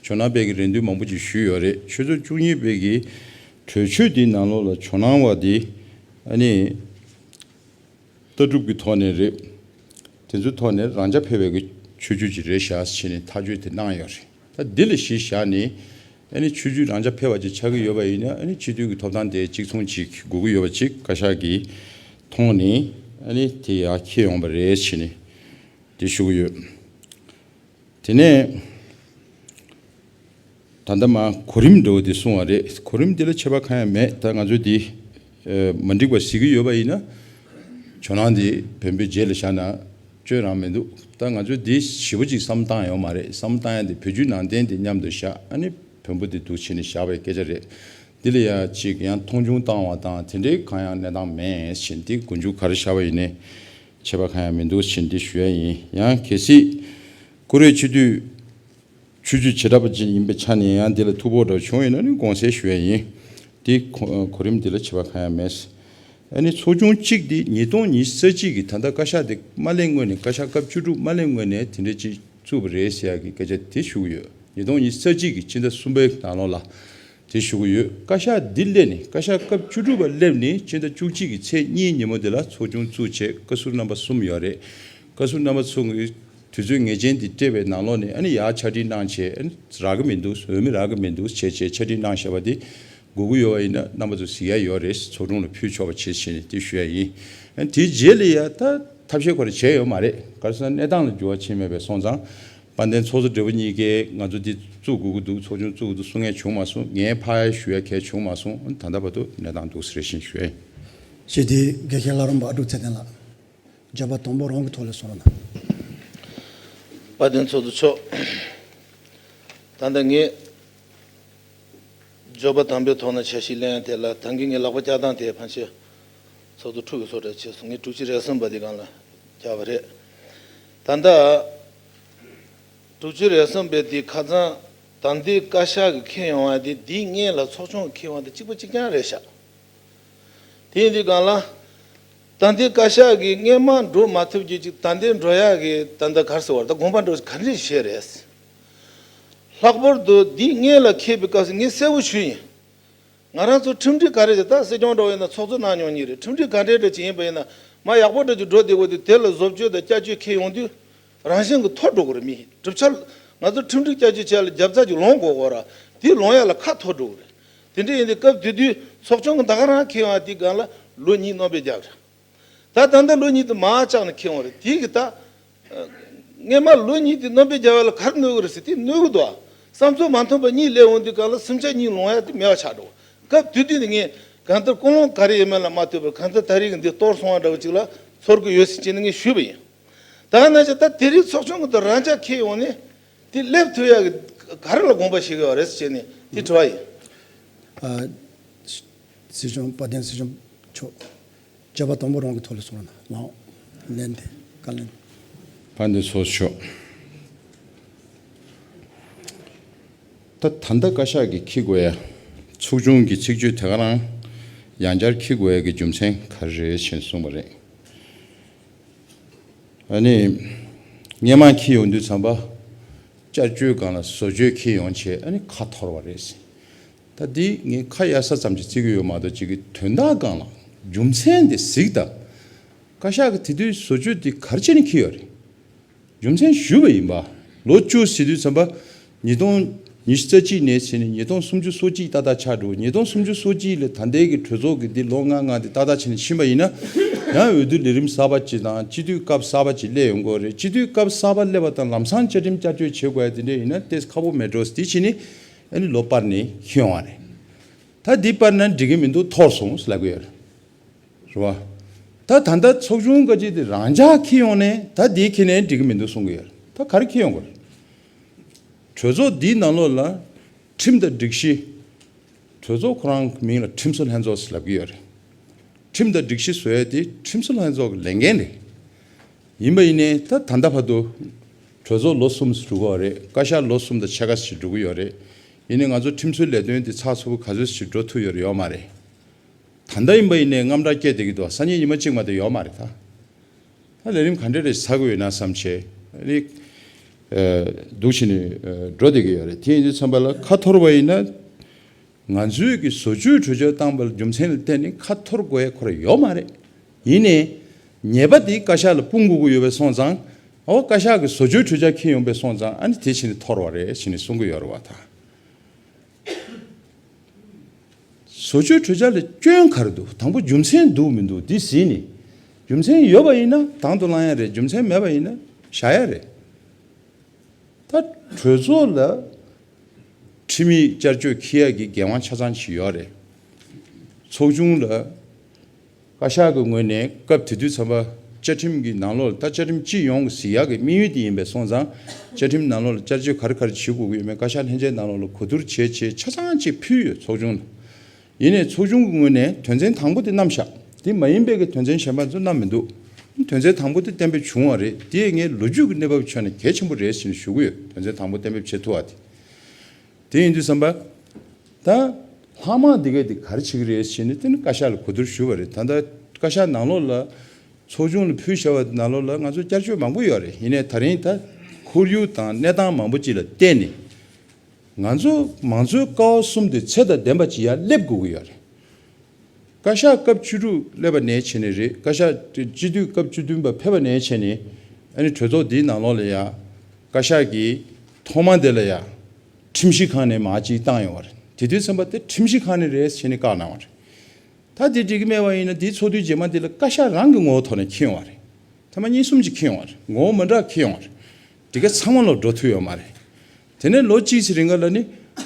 ཇོ་ནང་པའི་གི་རེ་འདུན་མང་པོ་ཅིག་ཞུས་ཡོད་རེད། ཆོས་ཚོགས་བཅུ་གཉིས་པའི་གི་གྲོས་ཆོད་འདི་ནང་ལོགས་ལ་ཇོ་ནང་བ་འདི་ཨ་ནི་ལྟ་གྲུབ་ཀྱི་ཐོག་ནས་རེད། དེ་ཚོའི་ཐོག་ནས་རང་རྐྱ་འཕེར་བའི་གི་ཆོས་བརྒྱུད་ཅིག་རེད་བཞག་ཟེར་ནས་ཐག་གཅོད་དེ་གནང་ཡོད་རེད། ད་འདི་ལ་གཞི་བཞག་ནས་ཨ་ནི་ཆོས་བརྒྱུད་རང་རྐྱ་འཕེར་བ་ཅིག་ཆགས་ཀྱི་ཡོད་པ་ཡིན་ན། ཨ་ནི་སྤྱི་འཐུས་ཀྱི་ཐོབ་ཐང་དེ་གཅིག་མཚུངས་ཅིག་དགོས་ཀྱི་ཡོད་པ་ཅིག་བཀའ་ཤག་གིས་མཐོང་ནས་ཨ་ནི་དེ་ཡར་འཁྱེར་ཡོང་བ་རེད་ཟེར་ནས་དེ་ཞུ་གི་ཡོད། དེ་ནས་ད་ལྟ་མ་གོ་རིམ་འདྲ་བོ་དེ་གསུངས་པ་རེད། གོ་རིམ་དེ་ལ་ཁྱད་པར་གང་ཡང་མེད། ད་ང་ཚོས་དེ་མ་འགྲིག་པ་གཟིགས་ཀྱི་ཡོད་པ་ཡིན་ན། ཇོ་ནང་དེ་བོན་པོའི་རྗེས་ལ་བཞག་ན་སྐྱོན་རང་མི་འདུག་ད་ང་ཚོས་འདི་ཞེ་པོ་ཅིག་བསམ་བཏང་ཡོད་མ་རེད། བསམ་བཏང་ཡ་དེ་བོད་བརྒྱུད་ནང་བསྟན་དེ་མཉམ་དུ་བཞག་ཨ་ནི་བོན་པོ་དེ་འདུག་བྱས་ནས་བཞག་པའི་སྐད་ཆ་རེད། འདི་ལ་ཡ་ཅིག་ཡང་མཐོང་ཆུང་བཏང་བ་དང་དེ་འདྲའི་གང་ཡང་གནས་སྟངས་མེད་བཞིན་འདི་མགོ་མཇུག་ག་རེ་བཞག་པ་ཡིན་ནའི་ཁྱད་པར་གང་ཡང་མི་འདུག་བཞིན་འདི་ཞུ་ཡ་ཡིན། ཡང་གལ་སྲིད་ཀུ་རེ་སྤྱི་འཐུས། ཆོས་བརྒྱུད་བྱེ་བྲག་པ་ཅིག་ཡིན་པའི་ཆ་ནས་ཡང་འདི་ལ་ཐུགས་ཕོག་འདྲ་བྱུང་ཡོད་ན་ནི་དགོངས་སེལ་ཞུ་ཡ་ཡིན། དེ་གོ་གོ་རིམ་འདི་ལ་ཁྱད་པར་གང་ཡང་མེད། ཨ་ནི་ཚོགས་ཆུང་གཅིག་འདི་ཉིས་སྟོང་ཉི་ཤུ་རྩ་གཅིག་གི་ད་ལྟ་བཀའ་ཤག་འདི་མ་གླེང་སྔོན་ནས། བཀའ་ཤག་སྐབས་བཅུ་དྲུག་མ་གླེང་སྔོན་ནས་དེ་འདྲ་ཅིག་བཙུགས་པ་རེད་ཟེར་ཡ་གི་སྐད་ཆ་དེ་ཞུ་གི་ཡོད། ཉིས་སྟོང་ཉི་ཤུ་རྩ་གཅིག་གི་སྤྱི་ཟླ་གསུམ་པའི་ནང་ལོགས་ལ་དེ་ཞུ་གི་ཡོད། བཀའ་ཤག་འདི་སླེབས་ནས། བཀའ་ཤག་སྐབས་བཅུ་དྲུག་པ་སླེབས་ནས་སྤྱི་ཟླ་བཅུ་གཅིག་གི་ཚེས་གཉིས་ཉིན་མོ་དེ་ལ་ཚོགས་ཆུང་བཙུགས་བྱས་བཀའ་ཟུར་རྣམ་པ་གསུམ་ཡོད་རེད། བཀའ་ཟུར་རྣམ་པ་ཚོ་གི་དུས་ཚོད་ངེས་ཅན་དེ་སྤྲད་པའི་ནང་ལོགས་ནས་ཨ་ནི་ཡར་ཕྱག་བྲིས་གནང་བྱས། ཨ་ནི་རག་གི་མི་འདུག་འོས་མི་རག་གི་མི་འདུག་བྱས་བྱས་ཕྱག་བྲིས་གནང་བཞག་པ་དེ་དགོས་ཀྱི་ཡོད་པ་ཡིན་ན་རྣམ་པ་ཚོ་གཟིགས་ཡ་ཡོད་རེད། ཚོགས་དྲུང་ལ་ཕུལ་ཆོག་པ་བྱེད་བྱས་ནས་དེ་ཞུ་ཡ་ཡིན། ཨ་ནི་དེའི་རྗེས་ལ་ཡ་ད་ཐབས་ཤེས་ཁོ་རང་བྱས་ཡོད་མ་རེད། ག་རེ་ཟེར་ན་གནས་སྟངས་ལ་འགྱུར་བ་ཕྱིན་མེད་པས་སོང་ཙང་། དཔལ་ལྡན་ཚོགས་གཙོ་སྦྲེལ་པོ་གཉིས་ཀས་ང་ཚོ་འདི་བཙུགས་དགོས་ཀྱི་འདུག་ཚོགས་ཆུང་བཙུགས་ཀྱི་འདུག་གསུང་མཁན་བྱུང་མ་སོང་། ངས་ཕར་ཡ་ཞུ་ཡ་གལ་བྱུང་མ་སོང་། ཨ་ནི་ད་ལྟ་བར་དུ་གནས་སྟངས་འདུག་ཟེར་བཞིན་ཞུ་ཡ་ཡིན། ཞེས་དེ་དགེ་བཤེས་བླ་རུང་པ་ཨ་ཀྲུག་ཚེ་བརྟན་ལགས། བརྗོད་པ་དང་པོ་རང་གི་ཐོག་ལས་གསུང་རོགས་གནང་། དཔལ་ལྡན་ཚོགས་གཙོ་མཆོག་ད་ལྟ་ངས་ བརྗོད་པ་དམ་པའི་ཐོག་ན་འཆར་གཞི་ལེན་ཡ་དེ་ལ་ད་གིན་ངའི་ལག་པ་བཀྱག་སྟངས་དེ་ཕན་ཆད་ཚོགས་གཙོ་ཁྲུ་གི་སོ་འདྲ་བྱས་སོང་། ངས་དྲུག་ཅུ་རེ་གསུམ་པ་དེ་སྒང་ལ་བཀྱག་པ་རེད། ད་ལྟ་དྲུག་ཅུ་རེ་གསུམ་པའི་དེ་ཁ་སང་ད་ལྟའི་བཀའ་ཤག་གི་འཁྱེར་ཡོང་བ་དེ་འདིའི་སྔོན་ལ་ཚོགས་ཆུང་གི་འཁྱེར་ཡོང་བ་དེ་གཅིག་པ་གཅིག་རྐྱང་རེད་ཤག་དེ་ཡིན་དུས་སྒང་ལ། ད་ལྟའི་བཀའ་ཤག་གིས་སྔོན་མ་འགྲོ་མ་ཐུབ་རྒྱུ་ཅིག་ད་ལྟའི་འགྲོ་ཡག་གི་ད་ལྟ་ག་རེ་ཟེར་བ་རེད། ད་དགོངས་པ་འགྲོ་ག་འདྲ་བྱས་རེད། ལྷག་པར་དུ་འདི་སྔོན་ལ་འཁེལ་བའི་སྐབས་སུ་ངས་གསལ་པོ་ཞུས་ཡིན། ང་རང་ཚོ་ཁྲིམས་སྒྲིག་ག་རེ་ཟེར། ད་སྲིད་སྐྱོང་འདྲ་བོ་ཡིན་ན་ཚོགས་གཙོ་གནང་མྱོང་མཁན་རེད། ཁྲིམས་སྒྲིག་ག་འདྲའི་འདྲ་ཅིག་ཡིན་པ་ཡིན་ན་མ་ཡག་པོ་འདྲ་ཅིག་འགྲོ་བསྡད་དགོས་དུས་དེ་ལ་བཟོ་བཅོས་དང་བསྐྱར་བཅོས་འཁེལ་ཡོང་དུས་རང་བཞིན་གྱིས་འཐོར་འགྲོ་གི་རེད། མི་གྲུབ་ཆ་ང་ཚོ་ཁྲིམས་སྒྲིག་བསྐྱར་བཅོས་བྱས་ལ་རྒྱབ་རྩ་ཅིག་ལོངས་དགོས་གོ་ར་དེ་ལོངས་ཡག་ལ་ཁ་འཐོར་འགྲོ་གི་རེད། དེ་འདྲ་ཡིན་དུས་སྐབས་དེ་དུས་ཚོགས་ཆུང་གི་ད་ག་རང་འཁེལ་ཡོང་བ་དེའི་སྒང་ལ་ལོ་གཉིས་སྣོན་པ་བརྒྱབ་རེད། ད་ད་ལྟ་ལོ་གཉིས་དེ་མར་བཅག་ནས་འཁེལ་ཡོང་བ་རེད། དེ་གི་ད་སྔོན་མ་ལོ་གཉིས་དེ་སྣོན་པ་བརྒྱབ་པ་ལ་ག་རེ་གནོད་གི་རེད་ཟེར་དེ་གནོད་གི་འདུག་ཨ། བསམ་ཚུལ་མ་མཐུན་པ་གཉིས་སླེབས་ཡོང་དུས་སྒང་ལ་སུམ་ཆ་གཉིས་ལོངས་ཡག་དེ་མེད་པ་ཆགས་འགྲོ། སྐབས་དེ་དུས་ནས་ངས་གང་ལྟར་ཀུན་སློང་ག་རེ་ཡོད་མེད་ལ་མ་ལྟོས་པར་གང་ལྟར་ད་རེས་ཀྱི་འདི་གཏོར་སོང་བ་འདྲ་བོ་ཅིག་ལ་ཚོར་གི་ཡོད་ཟེར་བྱས་ནས་ངས་ཞུས་པ་ཡིན། ད་ན་ཆ་ད་དེ་རིང་ཚོགས་ཆུང་གི་འདི་རང་འཇགས་འཁེལ་ཡོང་ནས་དེ་སླེབས་ཐུབ་ཡག་གི་ག་རེ་ལ་དགོངས་པ་བཞེས་གི་ཡོད་རེད་ཟེར་བྱས་ནས་དེ་དྲི་བ་ཡིན། ཨ། སྲིད་སྐྱོང་དཔལ་ལྡན་སྲིད་སྐྱོང་མཆོག་བརྗོད་པ་དང་པོ་རང་གི་ཐོག་ལ་གསུང་རོགས་གནང་། ལན་དེ་བཀའ་ལན། དཔལ་ལྡན་ཚོགས་གཙོ་མཆོག་ད་ད་ལྟ་བཀའ་ཤག་གིས་འཁྱེར་དགོས་ཡ། ཚོགས་ཆུང་གི་ཚིག་བརྗོད་དེ་ག་རང་ཡང་བསྐྱར་འཁྱེར་དགོས་ཡ་གི་རྒྱུ་མཚན་ག་རེ་རེད་ཞེས་གསུངས་པ་རེད། ཨ་ནི། སྔོན་མ་འཁྱེར་ཡོང་དུས་ཙམ་པ། བསྐྱར་བཅོས་སྒང་ལ་བཟོ་བཅོས་འཁྱེར་ཡོང་བྱས་ཨ་ནི་ཁ་འཐོར་བ་རེད་ཟེར། ད་འདི་ངས་ཁ་གཡར་ས་ཙམ་ཞིག་བརྩི་གི་ཡོད་མ་གཏོགས་ཅིག་གི་དོན་དག་སྒང་ལ་རྒྱུ་མཚན་དེ་གཟིགས་དང་། བཀའ་ཤག་གི་དེ་དུས་བཟོ་བཅོས་འདི་ག་རེ་བྱས་ནས་འཁྱེར་ཡོད་རེད། རྒྱུ་མཚན་ཞུས་པ་ཡིན་པ། ལོ་བཅུ་ཟེར་དུས་ཙམ་པ། ཉིས་སྟོང་ཉི་ཤུ་རྩ་གཅིག་ནས་བྱས་ནས་ཉིས་སྟོང་སུམ་ཅུ་སོ་གཅིག་ཏག་ཏག་ཆགས་འགྲོ། ཉིས་སྟོང་སུམ་ཅུ་སོ་གཅིག་ལ་ད་ལྟའི་གི་གྲོས་ཚོགས་ཀྱི་འདི་ལོ་ལྔ་ལྔ་འདི་ཏག་ཏག་བྱས་ནས་ཕྱིན་པ་ཡིན་ན། ཡང་འོས་བསྡུ་ལས་རིམ་གསར་པ་ཅིག་དང་སྤྱི་འཐུས་སྐབས་གསར་པ་ཅིག་སླེབས་ཡོང་གི་རེད། སྤྱི་འཐུས་སྐབས་གསར་པ་སླེབས་པ་དང་ལམ་སང་བཅའ་ཁྲིམས་བསྐྱར་བཅོས་བྱེད་དགོས་ཡ་དེ་འདྲ་ཡིན་ན་ཏོག་ཙམ་ཁག་པོ་མེད་འགྲོ་ཟེར་དེ་བྱས་ནས་ཨ་ནི་ལོ་སྤར་ནས་ཁྱེར་ཡོང་བ་རེད། ད་འདི་སྤར་ན་འགྲིག་གི་མི་འདུག་འཐོར་སོང་ཟེར་ལབ་གི་ཡོད་རེད། རེད་བ། ད་ད་ལྟ་ཚོགས་ཆུང་བཀའ་སྤྱི་དེ་རང་འཇགས་འཁྱེར་ཡོང་ནས་ད་འདི་འཁྱེར་ནས་འགྲིག་གི་མི་འདུག་གསུང་གི་ཡོད་རེད། ད་ག་རེ་འཁྱེར་ཡོང་དགོས་རེད། གྲོས་ཚོགས་འདིའི་ནང་ལོགས་ལ་ཁྲིམས་དང་སྒྲིག་གཞི། གྲོས་ཚོགས་ཁོ་རང་གི་མིང་ལ་ཁྲིམས་བཟོ་ལྷན་ཚོགས་ཟེར་ལབ་ཀྱི་ཡོད་རེད། ཁྲིམས་དང་སྒྲིག་གཞི་བཟོ་ཡ་དེ་ཁྲིམས་བཟོ་ལྷན་ཚོགས་ཀྱི་ལས་འགན་རེད། ཡིན་པ་ཡིན་ནའི་ད་ད་ལྟ་བར་དུ་གྲོས་ཚོགས་ལོ་གསུམ་ཞིག་འགྲོ་གི་ཡོད་རེད། བཀའ་ཤག་ལོ་གསུམ་དང་ཕྱེད་ཀ་ཞིག་འགྲོ་གི་ཡོད་རེད། ཡིན་ནའི་ང་ཚོ་ཁྲིམས་བཟོའི་ལས་དོན་དེ་ཚགས་ཚུད་པོ་ག་ཚོད་ཞིག་འགྲོ་ཐུབ་ཡོད་རེད། ཡོད་མ་རེད། ད་ལྟ་ཡིན་པ་ཡིན་ནའི་དངངས་སྐྲག་སྐྱེས་བསྡད་ཀྱི་འདུག་སང་ཉིན་ཉི་མ་གཅིག་མ་གཏོགས་ཡོད་མ་རེད་ད། ད་ལས་རིམ་ག་འདྲ་རེ་ཟ་དགོས་ཡོད་ན་བསམ་བྱས་ནི། ཨ། འདུག་བྱས་ནས་ཨ་འགྲོ་བསྡད་ཀྱི་ཡོད་རེད། དེ་ཡིན་དུས་ཙམ་པ་ལ་ཁ་འཐོར་བ་ཡིན་ན། ང་ཚོས་ཀྱི་བཟོ་བཅོས་གྲོས་འཆར་བཏང་བའི་རྒྱུ་མཚན་ལ་བརྟེན་ནས་ཁ་འཐོར་དགོས་ཡ་ཁོ་རང་ཡོད་མ་རེད། ཡིན་ནའི། ཉེས་པ་དེ་བཀའ་ཤག་ལ་སྤུངས་དགོས་ཀྱི་ཡོད་པའི་སོང་ཙང་། ཨོ་བཀའ་ཤག་གིས་བཟོ་བཅོས་གྲོས་འཆར་འཁྱེར་ཡོང་པའི་སོང་ཙང་ཨ་ནི་དེ་བྱས་ནས་འཐོར་བ་རེད་ཟེར་ནས་གསུང་གི་ཡོད་རེད་བ་ད། བཟོ་བཅོས་གྲོས་འཆར་ལ་སྐྱོན་ག་རེ་འདུག་དང་པོ་རྒྱུ་མཚན་འདུག་མི་འདུག་འདི་གཟིགས་ནས། རྒྱུ་མཚན་ཡོད་པ་ཡིན་ན་དང་དུ་བླང་ཡ་རེད། རྒྱུ་མཚན་མེད་པ་ཡིན་ན་བཞག་ཡ་རེད། ད་གྲོས་ཚོགས་ལ་ཁྲིམས་ཡིག་བསྐྱར་བཅོས་འཁྱེར་ཡ་གི་འགན་དབང་ཆ་ཚང་ཞིག་ཡོད་རེད། ཚོགས་ཆུང་ལ། བཀའ་ཤག་གི་ངོས་ནས་སྐབས་དེ་དུས་ཙམ་པ་བཅའ་ཁྲིམས་ཀྱི་ནང་ལོགས་ལ་ད་བཅའ་ཁྲིམས་སྤྱི་ཡོངས་ཀྱི་གཟིགས་ཡག་གི་དམིགས་ཡུལ་དེ་ཡིན་པའི་སོང་ཙང་། བཅའ་ཁྲིམས་ནང་ལོགས་ལ་བསྐྱར་བཅོས་ག་རེ་ག་རེ་བྱེད་དགོས་ཀྱི་ཡོད་མེད་བཀའ་ཤག་ལྷན་རྒྱས་ནང་ལོགས་ལ་གོ་བསྡུར་བྱས་བྱས་ཆ་ཚང་ཅིག་ཕུལ་ཡོད་ཚོགས་ཆུང་ལ། ཡིན་ནའི་ཚོགས་ཆུང་གི་ངོས་ནས་དོན་ཚན་དང་པོ་དེ་བསྣམས་བཞག་དེ་མ་ཡིན་པའི་གི་དོན་ཚན་གཞན་པ་ཚོ་བསྣམས་མི་འདུག་དོན་ཚན་དང་པོ་དེ་གཏན་འབེབས་བྱུང་བ་རེད། དེ་ངས་ལོ་རྒྱུས་ཀྱི་གནས་བབ་ཁྱོན་ནས་གལ་ཆེན་པོ་རེད་ཟེར་ནས་ཞུ་གི་ཡོད། དོན་ཚན་དང་པོ་གཏན་འབེབས་བྱེད་ཐུབ་པ་དེ། དེ་ཡིན་དུས་ཙམ་པ། ད། ལྷག་མ་འདི་ག་དེ་ག་རེ་བྱེད་ཀྱི་རེད་ཟེར་ནས་དེ་ནི་བཀའ་ཤག་ལ་གོ་བསྡུར་ཞུས་པ་རེད། ད་ལྟ་བཀའ་ཤག་ནང་ལོགས་ལ། ཚོགས་ཆུང་ལ་ཕུལ་བཞག་པ་ནང་ལོགས་ལ་ང་ཚོ་བསྐྱར་བཅོས་མང་པོ་ཡོད་རེད། ཡིན་ནའི་ད་རིང་ད། ཁོར་ཡུག་དང་གནས་སྟངས་མང་པོ་ཅིག་ལ་བརྟེན་ནས། ང་ཚོ་མང་གཙོའི་ཀ་བ་གསུམ་དེ་ཚད་དང་ལྡན་པ་ཅིག་ཡར་སླེབས་དགོས་ཀྱི་ཡོད་རེད། བཀའ་ཤག་སྐབས་བཅུ་དྲུག་སླེབས་པ་ནས་བྱས་ནས་རེད། བཀའ་ཤག་སྤྱི་འཐུས་སྐབས་བཅུ་བདུན་པ་ཕེབས་པ་ནས་བྱས་ནས་ཨ་ནི་གྲོས་ཚོགས་འདིའི་ནང་ལོགས་ལ་ཡ། བཀའ་ཤག་གིས་ཐོག་མ་དེ་ལ་ཡ། ཁྲིམས་ཞིབ་ཁང་ནས་མར་ཅིག་བཏང་ཡོང་བ་རེད། དེ་དུས་ཙམ་པ་དེ་ཁྲིམས་ཞིབ་ཁང་ནས་རེད་ཟེར་ནས་བཀག་གནང་བ་རེད། ད་དེ་འགྲིག་གི་མེད་པ་ཡིན་ན་དེའི་ཚོགས་དུས་རྗེས་མ་དེ་ལ་བཀའ་ཤག་རང་གི་ངོ་བོ་ཐོག་ནས་འཁྱེར་ཡོང་བ་རེད། ཐ་མ་གཉིས་གསུམ་ཅིག་འཁྱེར་ཡོང་བ་རེད། ངོ་བོ་མི་འདྲ་འཁྱེར་ཡོང་བ་རེད། དེ་ག་ཚང་མ་ལོག་འགྲོ་ཐུབ་ཡོད་མ་རེད། དེ་ནས་ལོ་གཅིག་ཙམ་རིང་ག་ལ་ནི་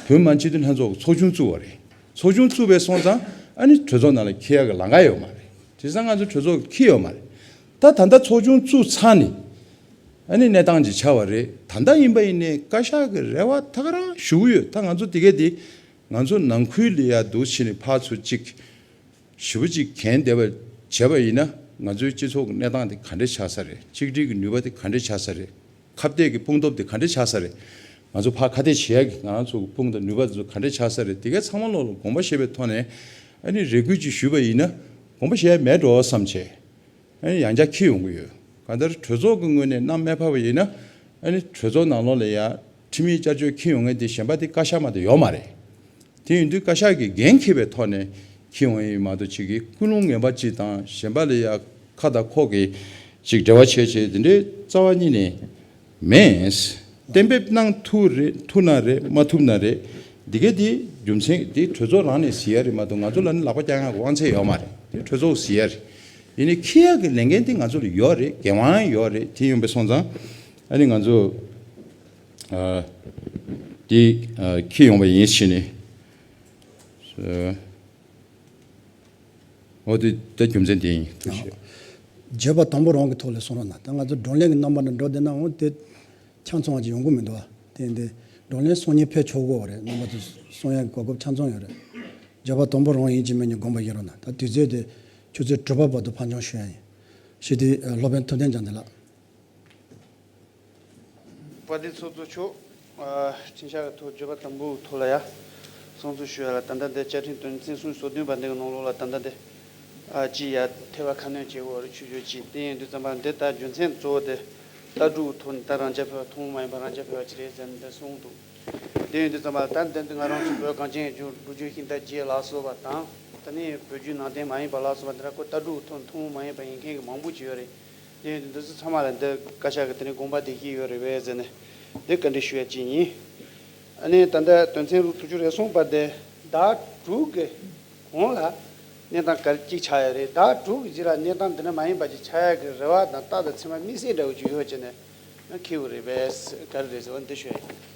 བོད་མི་མང་སྤྱི་འཐུས་ལྷན་ཚོགས་ཀྱི་ཚོགས་ཆུང་བཙུགས་པ་རེད། ཚོགས་ཆུང་བཙུགས་པའི་སོང་ཙང་ཨ་ནི་གྲོས་ཚོགས་ནང་ལ་འཁྱེར་ཡག་གི་ལམ་ཁ་ཡོད་མ་རེད། དེང་སང་ང་ཚོ་གྲོས་ཚོགས་འཁྱེར་ཡོད་མ་རེད། ད་ད་ལྟ་ཚོགས་ཆུང་བཙུགས་ཚར་ནས་ཨ་ནི་གནས་སྟངས་ཅིག་ཆགས་པ་རེད། ད་ལྟ་ཡིན་པ་ཡིན་ནའི་བཀའ་ཤག་གི་རེ་བ་ད་ག་རང་ཞུ་གི་ཡོད། ད་ང་ཚོ་དེ་གས་དེ་ ང་ཚོ་ནང་ཁུལ་ལ་ཡ་འདུག་བྱས་ནས་ཕར་ཚུར་གཅིག་ཞེ་པོ་ཅིག་གྱེན་བསྡད་པ་བྱས་པ་ཡིན་ན། ང་ཚོའི་སྤྱི་ཚོགས་ཀྱི་གནས་སྟངས་དེ་ག་འདྲས་ཆགས་ས་རེད། གཅིག་སྒྲིལ་གྱི་ནུས་པ་དེ་ག་འདྲས་ཆགས་ས་རེད། ཁ་གཏད་ཀྱི་དཔུང་སྟོབས་དེ་ག་འདྲས་ཆགས་ས་རེད། ང་ཚོ་ཕར་ཁ་གཏད་བྱེད་ཡ་གི་ང་རང་ཚོ་གི་དཔུང་དང་ནུས་པ་དེ་ཚོ་ག་འདྲས་ཆགས་ས་རེད། དེ་གའི་ཚང་མ་ལོག་ལ་དགོངས་པ་བཞེས་པའི་ཐོག་ནས་ཨ་ནི་རེ་སྐུལ་ཅིག་ཞུས་པ་ཡིན་ན། དགོངས་པ་བཞེས་ཡ་མེད་འགྲོ་བསམ་བྱས། ཨ་ནི་ཡང་བསྐྱར་འཁྱེར་ཡོང་གི་ཡོད། གང་ལྟར་གྲོས་ཚོགས་ཀྱི་ངོས་ནས་གནང་མེད་ཕབ་པ་ཡིན་ན། ཨ་ནི་གྲོས་ཚོགས་ནང་ལོགས་ལ་ཡ་ཁྲིམས་ཡིག་བསྐྱར་བཅོས་འཁྱེར་ཡོང་མཁན་དེ་གཞན་པ་དེ་བཀའ་ཤག་མ་གཏོགས་ཡོད་མ་རེད། དེ་ཡིན་དུས་བཀའ་ཤག་གིས་འགན་འཁྱེར་བའི་ཐོག་ནས་འཁྱེར་ཡོང་ཡིན་མ་གཏོགས། གཅིག་གིས་ཀུན་སློང་ངན་པ་གཅིག་དང་། གཞན་པ་ལ་ཡ་ཁ་དང་ཁོག་གིས་གཅིག་འབྲེལ་བ་བྱས་བྱས་དེ་འདྲའི་རྩ་བ་ཉིད་ནས་མེད། གཏན་འབེབས་གནང་ཐུབ་རེད། ཐུབ་ན་རེད། མ་ཐུབ་ན་རེད། འདི་ག་དེ་རྒྱུ་མཚན་དེ་གྲོས་ཚོགས་རང་ནས་ཟེར་ཡ་རེད་མ་གཏོགས། ང་ཚོ་ལ་ནི་ལག་པ་བརྐྱང་ཡ་དབང་ཚད་ཡོད་མ་རེད། དེ་གྲོས་ཚོགས་ཟེར་ཡ་རེད། ཡིན་ནའི་འཁྱེར་ཡ་གི་ལས་འགན་དེ་ང་ཚོ་ལ་ཡོད་རེད། འགན་དབང་ཡོད་རེད། དེ་ཡིན་པ་སོང་ཙང་ཨ་ནི་ང་ཚོ་ཨ་དེ་ཨ་འཁྱེར་ཡོང་བ་ཡིན་ཕྱིན་ནས། ཨ་འོ་དེ་ད་རྒྱུ་མཚན་དེ་ཡིན། ཐུགས་རྗེ་ཆེ། བརྗོད་པ་དང་པོ་རང་གི་ཐོག་ལ་གསུང་རོགས་གནང་། ད་ང་ཚོ་བགྲོ་གླེང་གི་རྣམ་པ་ནང་འགྲོ་བསྡད་ན་འོ་དེ་ཆ་ཚང་བ་ཅིག་ཡོང་གི་མི་འདུག་བ། དེ་ཡིན་དུས་བགྲོ་གླེང་སོང་ཉིན་ཕེབས་ཆོག་གི་རེད། རྣམ་པ་ཚོ་གསུང་ཡ་གོ་སྐབས་ཆ་ཚང་ཡོད་རེད། བརྗོད་པ་དང་པོ་རང་ཡིན་གཅིག་མིན་གཉིས་དགོངས་པ་བཞེས་རོགས་གནང་། ད་དུས་ཚོད་དེ་ཆུ་ཚོད་དྲུག་པ་བར་དུ་ཕར་འགྱངས་ཞུ་ཡ་ཡིན། ཞུ་དུས་སློབ་དཔོན་ཐུབ་བསྟན་རྒྱལ་མཚན་ལགས། དཔལ་ལྡན་ཚོགས་གཙོ་མཆོག་ཨ་ཁྲིམས་འཆར་གྱི་ཐོག་བརྗོད་པ་དང་པོའི་ཐོག་ལ་ཡ་གསུང་ཚུལ་ཞུ་ཡ་ལ། ད་ལྟ་འདི་བཅའ་ཁྲིམས་དོན་ཚན་སུམ་ཅུ་སོ་བདུན་པ་འདི་གི་ནང་ལོགས་ལ་ད་ལྟ་འདི་ཨ་ཅི་ཡ་ཐེ་བ་ཁ་སྣོན་བྱེད་དགོས་རེད། ཆུ་ཆོད་ཅིག་དེ་ཡིན་དུས་ཙམ་པ་འདི་ལྟར་རྒྱུ་མཚན་གཙོ་བོ་དེ་ལྟ་གྲུབ་ཐོག་ནས་ད་རང་རྐྱ་འཕེར་བ་ཐུན་མོང་མ་ཡིན་པ་རང་རྐྱ་འཕེར་བ་ཅིག་རེད་ཟེར་ནས་འདི་གསུངས་འདུག་དེ་ཡིན་དུས་ཙམ་པ་ད་འདི་འདི་ང་རང་ཚོ་བོད་གངས་ཅན་ཡུལ་གྲུ་ལོ་རྒྱུས་ཤིང་རྟ་བརྒྱད་ལ་སོགས་པ་དང་། ད་ནི་བོད་བརྒྱུད་ནང་བསྟན་མ་ཡིན་པ་ལ་སོགས་པ་འདི་ར་ཁོ་ལྟ་གྲུབ་ཐོག་ཐུན་མོང་མ་ཡིན་པ་ཡིན་མཁན་གྱི་མང་པོ་ཅིག་ཡོད་རེད། དེ་ཡིན་དུས་འདི་ཚོ་ཚང་མ་ལ་འདི་བཀའ་ཤག་གི་དེ་ནས་དགོངས་པ་དེ་བཞེས་ཡོད་རེད་པས་ཟེར་ནས་འདི་བཀའ་འདྲི་ཞུ་ཡ་གཅིག་ཡིན། ཨ་ནི་ད་ལྟ་དོན་ཚན་དྲུག་ཅུ་རེ་གསུམ་པ་དེ་ཟླ་དྲུག་གི་གོང་ལ་གནས་སྟངས་ག་རེ་གཅིག་ཆགས་ཡོད་རེད། ཟླ་དྲུག་གི་རྗེས་ལ་གནས་སྟངས་འདི་འདྲ་མ་ཡིན་པ་ཅིག་ཆགས་ཡ་གི་རེ་བ་དང་རྟགས་དང་མཚན་མ་དམིགས་བསལ་འདྲ་བོ་ཅིག་ཡོད་བྱས་ནས་ཡང་འཁེལ་བ་རེད་པས། ག་རེ་རེད་ཟེར་བ་འདི་ཞུ་ཡ་ཡིན།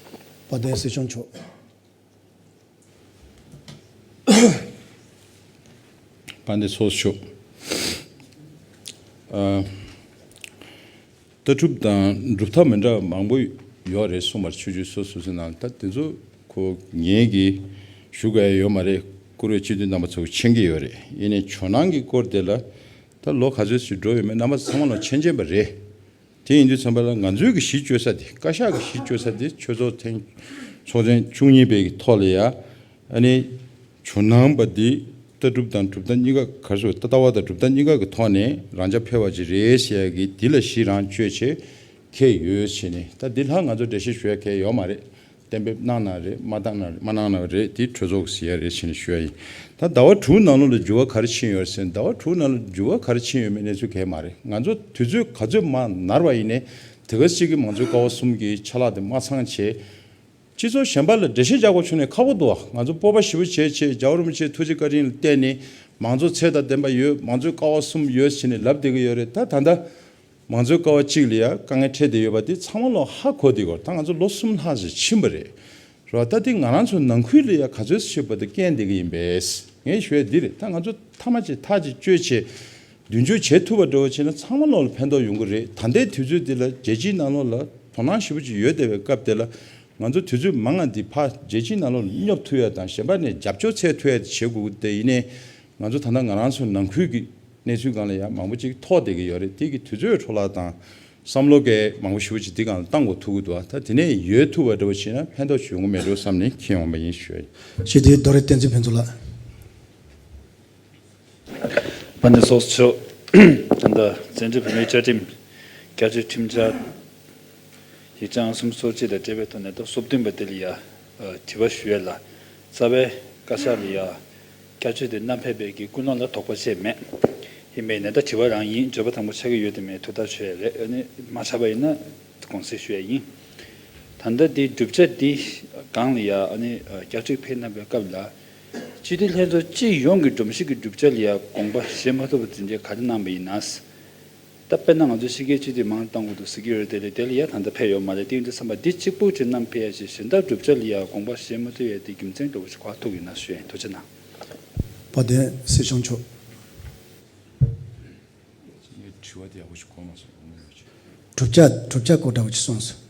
དཔལ་ལྡན་སྲིད་སྐྱོང་མཆོག་དཔལ་ལྡན་ཚོགས་གཙོ་མཆོག་ཨ། ལྟ་གྲུབ་དང་གྲུབ་མཐའ་མི་འདྲ་བ་མང་པོ་ཡོད་རེད་གསུངས་པར། ཆོས་བརྒྱུད་སོ་སོ་སོའི་ནང་ད་དེ་ཚོ་ཁོ་ངེད་ཀྱིས་ཞུ་དགོས་ཡ་ཡོད་མ་རེད། བཀུར་འོས་སྤྱི་འཐུས་རྣམ་པ་ཚོ་མཁྱེན་གྱི་ཡོད་རེད། ཡིན་ནའི་ཇོ་ནང་གི་སྐོར་དེ་ལ་ད་ལོ་ག་ཚོད་ཅིག་འགྲོ་ཡོད་མེད་རྣམ་པ་ཚང་མ་ལ་མཁྱེན་མཁྱེན་པ་རེད། དེ་ཡིན་དུས་ཙམ་པ་ལ་ང་ཚོའི་གི་གཞི་བཅོལ་ས་དེ། བཀའ་ཤག་གི་གཞི་བཅོལ་ས་དེ་ཆོས་ཚོགས་ཐེངས་ཚོགས་ཆེན་བཅུ་གཉིས་པའི་གི་ཐོག་ལ་ཡ། ཨ་ནི་ཇོ་ནང་པ་འདི་ལྟ་གྲུབ་དང་གྲུབ་མཐའ་གཉིས་ཀ་ག་རེ་ཟེར། ལྟ་ལྟ་བ་དང་གྲུབ་མཐའ་གཉིས་ཀ་གི་ཐོག་ནས་རང་རྐྱ་འཕེར་བ་ཅིག་རེད་ཟེར་ཡ་གི་འདི་ལ་གཞི་རང་བཅོལ་བྱས་འཁེལ་ཡོད་བྱས་ནས། ད་འདི་ལྷག་ང་ཚོ་འགྲེལ་བཤད་ཞུ་ཡ་གལ་ཡོད་མ་རེད། གཏན་འབེབས་གནང་ན་རེད། མ་བཏང་ན་རེད། མ་གནང་ན་རེད། དེ་གྲོས་ཚོགས་ཀྱིས་ཟེར་ཡ་རེད་ཟེར་ནས་ཞུ་ཡ་ཡིན། ད་ཟླ་བ་དྲུག་ནང་ལོགས་ལ་འགྱུར་བ་ག་རེ་ཕྱིན་ཡོད་རེད་ཟེར་ན། ཟླ་བ་དྲུག་ནང་ལ་འགྱུར་བ་ག་རེ་ཕྱིན་ཡོད་མེད་གནས་ཚུལ་གང་ཡང་མ་རེད། ང་ཚོ་དུས་ཚོད་ག་ཚོད་མང་ནར་བ་ཡིན་ནའི་དེ་ག་ཚོད་ཅིག་གི་མང་གཙོའི་ཀ་བ་གསུམ་གྱི་ཆ་ལག་དེ་མ་ཚང་བྱས། སྤྱི་ཚོགས་གཞན་པ་ལ་འགྲེལ་བཤད་རྒྱག་དགོས་བྱུང་ནས་ཁག་པོ་འདུག་ཨ། ང་ཚོ་སྤོབས་པ་ཞེ་པོ་བྱས་བྱས། རྒྱལ་བ་རིན་པོ་ཆེའི་ཐུགས་རྗེ་བཀའ་དྲིན་ལ་བརྟེན་ནས་མང་གཙོ་ཚད་དང་ལྡན་པ་ཡོད། མང་གཙོའི་ཀ་བ་གསུམ་ཡོད་ཟེར་ནས་ལབ་བསྡད་ཀྱི་ཡོད་རེད། ད་ད་ལྟ། མང་གཙོའི་ཀ་བ་གཅིག་ལ་ཡ་དཀའ་ངལ་འཕྲད་བསྡད་ཡོད་པ་དེ་ཚང་མ་ལོག་ཧ་གོ་བསྡད་ཀྱི་ཡོད་རེད། ད་ང་ཚོ་ལོ་གསུམ་ལྷག་ཙམ་ཕྱིན་པ་རེད། རེད་བ། ད་དེ་ང་རང་ཚོ་ནང་ཁུལ་ལ་ཡ་ག་ཚོད་བྱེད་པ་དེ་རྐྱེན་འདེད་ཀྱི་ཡིན་པས། ངས་ཞུ་ཡ་འདི་རེད། ད་ང་ཚོ་ཐ་མ་ཅིག་ཐག་ཅིག་གཅོད་བྱས་མདུན་སྐྱོད་བྱེད་ཐུབ་པ་འདྲ་བོ་བྱས་ན་ཚང་མ་ལོག་ལ་ཕན་ཐོགས་ཡོང་གི་རེད། ད་ལྟའི་དུས་ཚོད་འདི་ལ་རྒྱལ་སྤྱིའི་ནང་ལོགས་ལ་དོ་སྣང་ཞེ་པོ་ཅིག་ཡོད་བསྡད་པའི་སྐབས་དེ་ལ། ང་ཚོ་དུས་ཚོད་མང་ང་འདི་ཕར་རྒྱལ་སྤྱིའི་ནང་ལོགས་ལ་སྙོབ་ཐུབ་ཡ་དང་། གཞན་པ་ནས་རྒྱབ་སྐྱོར་འཚོལ་ཐུབ་ཡ་དེ་བྱེད་དགོས་ཀྱི། དེ་ཡིན་ནའི་ང་ཚོ་ད་ལྟ་ང་རང་ཚོ་ནང་ཁུལ་གྱི་གནས་ཚུལ་སྒང་ལ་ཡང་མང་པོ་ཅིག་ཐོགས་བསྡད་ཀྱི་ཡོད་རེད། དེ་གི་དུས་ཚོད་འཕྲོ་བརླག་དང་བསམ་བློ་གས་མང་པོ་ཞེ་པོ་ཅིག་འདི་སྒང་ལ་བཏང་དགོས་ཐུག་གི་འདུག་ད་དེ་ནས་ཡོལ་ཐུབ་པ་འདྲ་བོ་བྱས་ན་ཕན་ཐོགས་ཅིག་ཡོང་གི་མེད་འགྲོ་བསམ་ནས་འཁྱེར་ཡོང་བ་ཡིན་ཞུ་ཡ་ཡིན། ཞུ་དེ་རྡོ་རི་བསྟན་འཛིན་ཕུན་ཚོགས་ལགས། དཔལ་ལྡན་ཚོགས་གཙོ་མཆོག་ད་ལྟ་བཙན་བྱོལ་བོད་མིའི་བཅའ་ཁྲིམས་བསྐྱར་བཅོས་ཁྲིམས་འཆར་ཡིག་ཆ་ཨང་སུམ་ཅུ་སོ་གཅིག་དང་འབྲེལ་བའི་ཐོག་ནས་ད་སོ་བདུན་པ་དེ་ལ་ཡ་ཨ་དྲི་བ་ཞུ་ཡ་ལ། རྩ་བའི་བཀའ་ཤག་ལ་ཡ་བསྐྱར་བཅོས་དེ་བསྣམས་ཕེབས་པའི་གི་ཀུན་སློང་ལ་དོགས་པ་བྱས་མེད། ཡིན་པས་ན་ད་དྲི་བ་རང་ཡིན། བརྗོད་པ་དང་པོ་ཆགས་ཀྱི་ཡོད་དམ་མེད་ཐུགས་ཐག་ཆོད་ཡ་རེད། ཨ་ནི་མ་ཆགས་པ་ཡིན་ན་དགོངས་སེལ་ཞུ་ཡ་ཡིན། ད་ལྟ་འདི་བསྒྲུབ་བྱ་འདི་སྒང་ལ་ཡ་ཨ་ནི་ཨ་བསྐྱར་བཅོས་ཕེབས་གནང་བའི་སྐབས་ལ། སྤྱི་འཐུས་ལྷན་ཚོགས་སྤྱི་ཡོངས་ཀྱི་སྒྲོམ་གཞི་གི་བསྒྲུབ་བྱ་ལ་ཡ་དགོངས་པ་བཞེས་མ་ཐུབ་པ་དེ་འདྲའི་ག་རེ་གནང་བ་ཡིན་ན། ད་དཔེར་ན་ང་ཚོ་ཕྱི་རྒྱལ་སྤྱི་འཐུས་མང་བཏང་དགོས་འདུག་ཟེར་གྱི་ཡོད་རེད། དེ་ལས་དེ་ལ་ཡ་ད་ལྟ་ཕེབས་ཡོད་མ་རེད། དེ་ཡིན་དུས་ཙམ་པ་འདི་གཅིག་པུ་ཅིག་བསྣམས་ཕེབས་ཡ་ཞིག་གཞན་དག་བསྒྲུབ་བྱ་ལ་ཡ་དགོངས་པ་བཞེས་མ་ཐུབ་ཡ་དེ་རྒྱུ་མཚན་འདྲ་བོ་ཞིག་ག་ཐུག་ཡིན་ན་ཞུ་ཡ་ཡིན། ཐུགས་རྗེ་གནང་། དཔལ་ལྡན་སྲིད་སྐྱོང་མཆོག་ངས་དྲི་བ་དེ་ཡག་པོ་ཞིག་གོ་མ་སོང་། གྲུབ་ཆ་གྲུབ་ཆ་སྐོར་འདྲ་བོ་ཅིག་གསུངས་སོང་།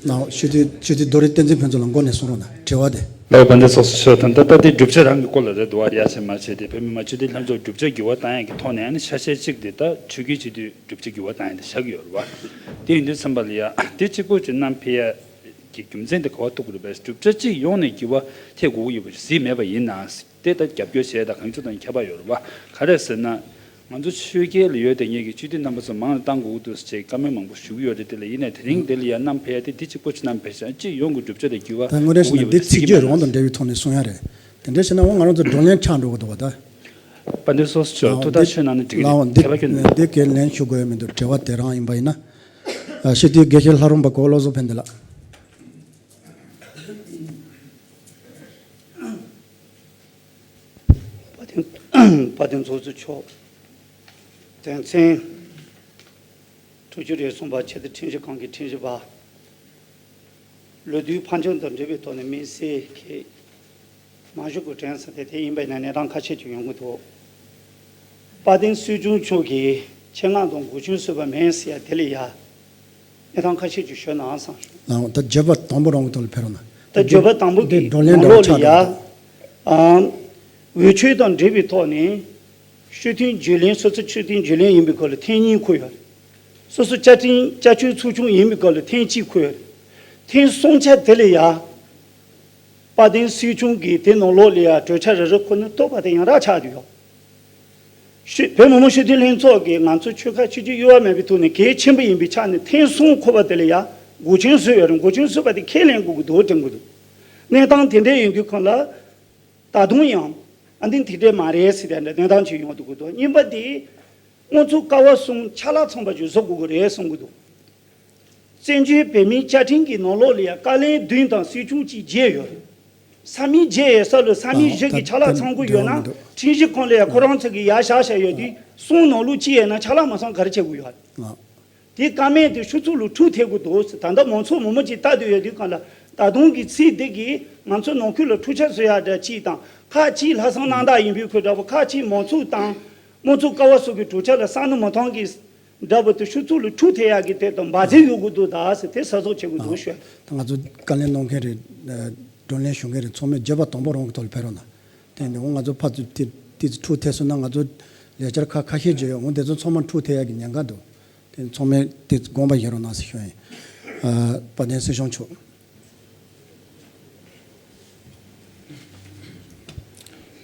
ནའོ། སྤྱི་འཐུས་སྤྱི་འཐུས་རྡོ་རིང་བསྟན་འཛིན་ཕུན་ཚོགས་ལགས་མགོ་ནས་གསུང་རོགས་གནང་། དྲི་བ་དེ། ལགས། དཔལ་ལྡན་ཚོགས་གཙོ་མཆོག་དང་། ད་ལྟ་དེ་བསྒྲུབ་བྱ་རང་གི་སྐོར་ལ་རེད་འདུག་བ། ཡ་ཆེ་མ་ཆེ་དེ་བོད་མི་མང་སྤྱི་འཐུས་ལྷན་ཚོགས་བསྒྲུབ་བྱ་འགྱུར་བ་བཏང་ཡག་གི་ཐོག་ནས་ཨ་ནི་ཆ་ཤས་གཅིག་དེ་ད་ཆོལ་ཁའི་སྤྱི་འཐུས་བསྒྲུབ་བྱ་འགྱུར་བ་བཏང་ཡག་དེ་བཞག་གི་ཡོད་རེད་བ། དེ་ཡིན་དུས་ཙམ་པ་ལ་ཡ་དེ་གཅིག་པོ་ཅིག་བསྣམས་ཕེབས་ཡག་གི་རྒྱུ་མཚན་དེ་ག་པར་ཐུག་གི་རེད་པས། བསྒྲུབ་བྱ་གཅིག་ཡོང་ནས་འགྱུར་བ་ཐེབས་དགོས་ཀྱི་ཡོད་པ་ཞིག་གཟིགས་མེད་པ་ཡིན་ན། དེ་ལྟར་རྒྱབ་སྐྱོར་བྱས་དང་གང་བྱུང་དང་ཁྱད་པར་ཡོད་རེད་བ། ག་རེ་ཟེར་ན། ང་ཚོ་ཆོལ་ཁའི་ལ་ཡོད་དེ་ངེད་ཀྱི་སྤྱི་འཐུས་རྣམ་པ་ཚོ་མང་ལ་བཏང་དགོས་ཀྱི་འདུག་ཟེར་བྱས་བཀའ་མོལ་མང་པོ་ཞུ་གི་ཡོད་རེད། དེ་ལ་ཡིན་ནའི་དེ་རིང་དེ་ལ་ཡར་བསྣམས་ཕེབས་ཡ་དེ་དེ་གཅིག་པོ་ཅིག་བསྣམས་ཕེབས་ཤག་གཅིག་ཡོང་གི་བསྒྲུབ་བྱ་དང་འགྱུར་བ་ད་དངོས་གནས་བྱས་ན་འདི་ཚིག་བརྗོད་རང་དང་འབྲེལ་བའི་ཐོག་ནས་གསུང་ཡ་རེད། དེ་འདྲ་བྱས་ན་འོ་ང་རང་ཚོ་བགྲོ་གླེང་ཆགས་འགྲོ་གི་འདུག་བ་ད། དཔལ་ལྡན་ཚོགས་གཙོ་མཆོག་ཐུགས་ཐག་ཆོད་གནང་ནས་འགྲིག་གི་རེད། ལའོ་འདི་ཁྱད་པར་ཁྱོན་ནས། འདི་འདི་གའི་ལན་ཞུ་དགོས་ཡ་མི་འདུག་དྲི་བ་དེ་རང་ཡིན་པ་ཡིན་ན། ཨ། སྤྱི་འཐུས་དགེ་བཤེས་ལྷ་རམས་པ་གོ་བློ་བཟང་ཕན་བདེ་ལགས། དཔལ་ལྡན་དཔལ་ལྡན་ཚོགས་གཙོ་མཆོག་དོན་ཚན་དྲུག་ཅུ་རེ་གསུམ་པ་ཆེས་མཐོའི་ཁྲིམས་ཞིབ་ཁང་གི་ཁྲིམས་ཞིབ་པ། ལོ་དུས་ཕར་འགྱངས་དང་འབྲེལ་བའི་ཐོག་ནས་དམིགས་བསལ་གྱི་མ་ཞུ་དགོས་དྲན་སོང་སྟེ། དེ་ཡིན་པ་ཡིན་ན་གནས་སྟངས་ཁ་ཤས་ཅིག་ཡོང་གི་འདུག་དཔལ་ལྡན་སྲིད་སྐྱོང་མཆོག་གིས་ཆེད་མངགས་དང་འགོག་རྐྱེན་བཟོས་པ་མེད་ཟེར་ཡ་དེ་ལ་ཡ་གནས་སྟངས་ཁ་ཤས་ཅིག་ཞུ་ན་བསམ་བྱུང་། ལའོ་ད་བརྗོད་པ་དང་པོ་རང་གི་ཐོག་ལ་ཕེབས་རོགས་གནང་། ད་བརྗོད་པ་དང་པོ་འདི་གི་བགྲོ་གླེང་ནང་ལོགས་ལ་འདྲ་ཡ། ཆགས་འདུག་ཨ། འོས་ཆོས་དང་འབྲེལ་བའི་ཐོག་ནས་སྤྱི་འཐུས་རྒྱུན་ལས། སོ་སོ་སྤྱི་འཐུས་རྒྱུན་ལས་ཡིན་པའི་སྐབས་ལ་ཐེངས་གཉིས་འཁོད་ཡོད་རེད། སོ་སོ་བཅའ་ཁྲིམས་བཅའ་ཁྲིམས་ཚོགས་ཆུང་ཡིན་པའི་སྐབས་ལ་ཐེངས་གཅིག་འཁོད་ཡོད་རེད། ཐེངས་སུམ་ཅུ་དེ་ལ་ཡ། དཔལ་ལྡན་སྲིད་སྐྱོང་གིས་དེ་ནང་ལོགས་ལ་ཡ་གྲོས་འཆར་རེ་རེ་འཁོད་ནས་གཏུགས་པ་དེ་ཡང་དག་ཆགས་བསྡད་ཡོད། ཤི- བོད་མི་མང་སྤྱི་འཐུས་ལྷན་ཚོགས་ཀྱིས་ང་ཚོ་ཆོལ་ཁ་གཅིག་གྱུར་གཡོ་བ་མེད་པའི་ཐོག་ནས་གལ་ཆེན་པོ་ཡིན་པའི་ཆ་ནས་ཐེངས་གསུམ་འཁོད་པ་དེ་ལ་ཡ་འགོག་རྐྱེན་བཟོས་ཡོད་རེད། འགོག་རྐྱེན་བཟོས་པ་དེ་ཁས་ལེན་དགོས་ཀྱི་འདུག་དྲན་གྱི་འདུག་གནས་སྟངས་དེ་འདྲ་ཡིན་དུས་སྒང་ལ། ད་དུང་ཡང་ཨ་འདི་དེ་འདྲ་མ་རེད་ཟེར་ཏེ་འདྲ་གནས་སྟངས་ཅིག་ཡོང་གི་འདུག་གོ། གཉིས་པ་དེ་དངོས་གཙོ་ཀ་བ་གསུམ་ཆ་ལག་ཚང་པ་ཅིག་བཟོ་དགོས་ཀྱི་རེད་གསུང་གི་འདུག་བཙན་བྱོལ་བོད་མིའི་བཅའ་ཁྲིམས་ཀྱི་ནང་ལོགས་ལ་ཡ་བཀའ་བློན་བདུན་དང་སྲིད་སྐྱོང་གཅིག་བརྗེ་ཡོད་རེད། ས་མིག་བརྗེ་ཡས་ས་ལ་ས་མིག་བཞི་གི་ཆ་ལག་ཚང་དགོས་ཡོད་ན། ཁྲིམས་ཞིབ་ཁང་ལ་ཡ་ཁོ་རང་ཚོ་གི་ཡ་བཞག་བཞག་ཡོད་དུས་གསུམ་ནང་ལོགས་གཅིག་ཡོད་ན་ཆ་ལག་མ་ཚང་ག་རེ་བྱེད་དགོས་ཡོད་རེད། དེ་བཀའ་མོལ་དེ་ཕྱི་ཚུལ་ལ་འཁྲུག་ཐེབས་ཀྱི་འདུག་ཟེར། ད་ལྟ་མང་ཚོགས་མང་པོ་ཅིག་ལྟ་དུས་ཡོད་དུས་སྒང་ལ། ད་དུང་གི་ཚིག་འདི་གིས་ང་ཚོ་ནང་ཁུལ་ལ་འཁྲུག་ཆ་བཟོ་ཡག་འདྲ་ཅིག་དང་། ཁ་ཅིག་ལྷག་བསམ་རྣམ་དག་ཡིན་པའི་ཁུལ་འདྲ་པོ། ཁ་ཅིག་མང་ཚོགས་དང་དམངས་གཙོ་ཀ་བ་སོགས་ཀྱི་གྲོས་འཆར་ལ་བསམ་བློ་མི་གཏོང་གི་འདྲ་པོ་དེ་ཕྱི་ཚུལ་ལ་འཁྲུག་ཐེབས་ཡག་གི་དེ་དང་འབད་བརྩོན་ཡོད་དགོས་འདུག་ད་ཟེར་དེ་གསལ་བསྒྲགས་བྱེད་དགོས་འདུག་ཞུ། ད་ང་ཚོ་བཀའ་ལན་གནང་མཁན་རེད། བགྲོ་གླེང་ཞུ་མཁན་རེད། ཚང་མས་བརྗོད་པ་དང་པོ་རང་གི་ཐོག་ལ་ཕེབས་རོགས་གནང་། དེ་ནས་འོ་ང་ཚོ་ཕར་ཚུར་དེ་དེ་ཚོ་འཁྲུག་ཐེབས་སོང་ན་ང་ཚོ་ལས་འཆར་ཁག་ཁ་ཤས་བརྗོད་ཡོད། འོ་དེ་ཚོ་ཚང་མ་འཁྲུག་ཐེབས་ཡག་གི་ཉེན་ཁ་འདུག་དེ་ཚང་མས་དེ་དགོངས་པ་བཞེས་རོགས་གནང་ཟེར་ཞུ་ཡིན། ཨ། དཔལ་ལྡན་སྲིད་སྐྱོང་མཆོག་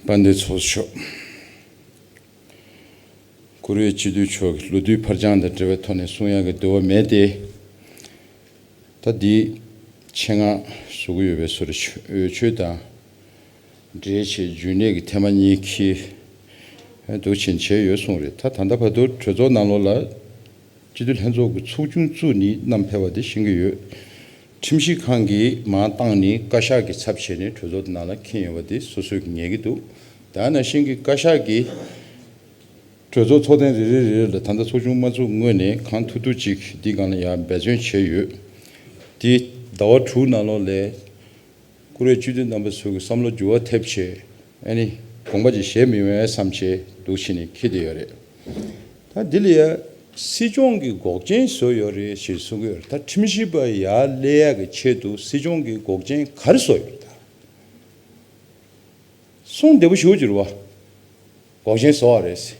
དཔལ་ལྡན་ཚོགས་གཙོ་མཆོག་བཀུར་འོས་སྤྱི་འཐུས་མཆོག་གིས་ལོ་དུས་ཕར་འགྱངས་དང་འབྲེལ་བའི་ཐོག་ནས་གསུང་ཡག་གི་འདོད་པ་མེད་དེ། ད་འདི་ཆེད་མངགས་བཟོ་གི་ཡོད་པའི་བཟོ་འདྲ། འོས་ཆོས་དང་འབྲེལ་བྱས་རྒྱུན་ལས་ཀྱི་ཐེངས་མ་གཉིས་འཁྱེར་འདུག་ཕྱིན་བྱས་ཡོད་གསུངས་རེད། ད་ད་ལྟ་བར་དུ་གྲོས་ཚོགས་ནང་ལོགས་ལ་སྤྱི་འཐུས་ལྷན་ཚོགས་ཀྱི་ཚོགས་ཆུང་བཙུགས་ནས་བསྣམས་ཕེབས་པ་དེ་ཤེས་ཀྱི་ཡོད། ཁྲིམས་ཞིབ་ཁང་གིས་མར་བཏང་ནས་བཀའ་ཤག་གི་ཚབ་བྱས་ནས་གྲོས་ཚོགས་དེ་ནང་ལ་འཁྱེར་ཡོང་བ་དེ་སོ་སོས་ངེས་ཀྱི་འདུག་དེ་ནང་བཞིན་གྱི་བཀའ་ཤག་གིས་གྲོས་ཚོགས་ཚོགས་ཐེངས་རེ་རེ་རེ་རེ་ལ་ད་ལྟ་ཚོགས་ཆུང་མ་བཙུགས་སྔོན་ནས་གང་ཐུབ་ཐུབ་ཅིག་འདི་སྒང་ལ་ཡང་འབད་བརྩོན་བྱས་ཡོད། དེ་ཟླ་བ་དྲུག་ནང་ལོགས་ལ་བཀུར་འོས་སྤྱི་འཐུས་རྣམ་པ་ཚོ་གི་བསམ་བློ་འགྱུར་བ་ཐེབས་བྱས། ཨ་ནི་དགོངས་པ་ཅིག་བཞེས་མི་ཡོང་བསམ་བྱས་འདུག་ཕྱིན་ནས་འཁྱེར་བསྡད་ཡོད་རེད། ད་འདི་ལ་ཡ་སྲིད་སྐྱོང་གིས་འགོག་རྐྱེན་བཟོས་ཡོད་རེད་ཞེས་གསུང་གི་ཡོད་རེད། ད་ཁྲིམས་ཞིབ་པ་ཡར་སླེབས་ཡག་གི་ཆེད་དུ་སྲིད་སྐྱོང་གིས་འགོག་རྐྱེན་ག་རེ་བཟོས་ཡོད་རེད། ད་གསུང་བདེ་པོ་ཞུ་རྒྱུ་རེད་བ། འགོག་རྐྱེན་བཟོ་བ་རེད་ཟེར།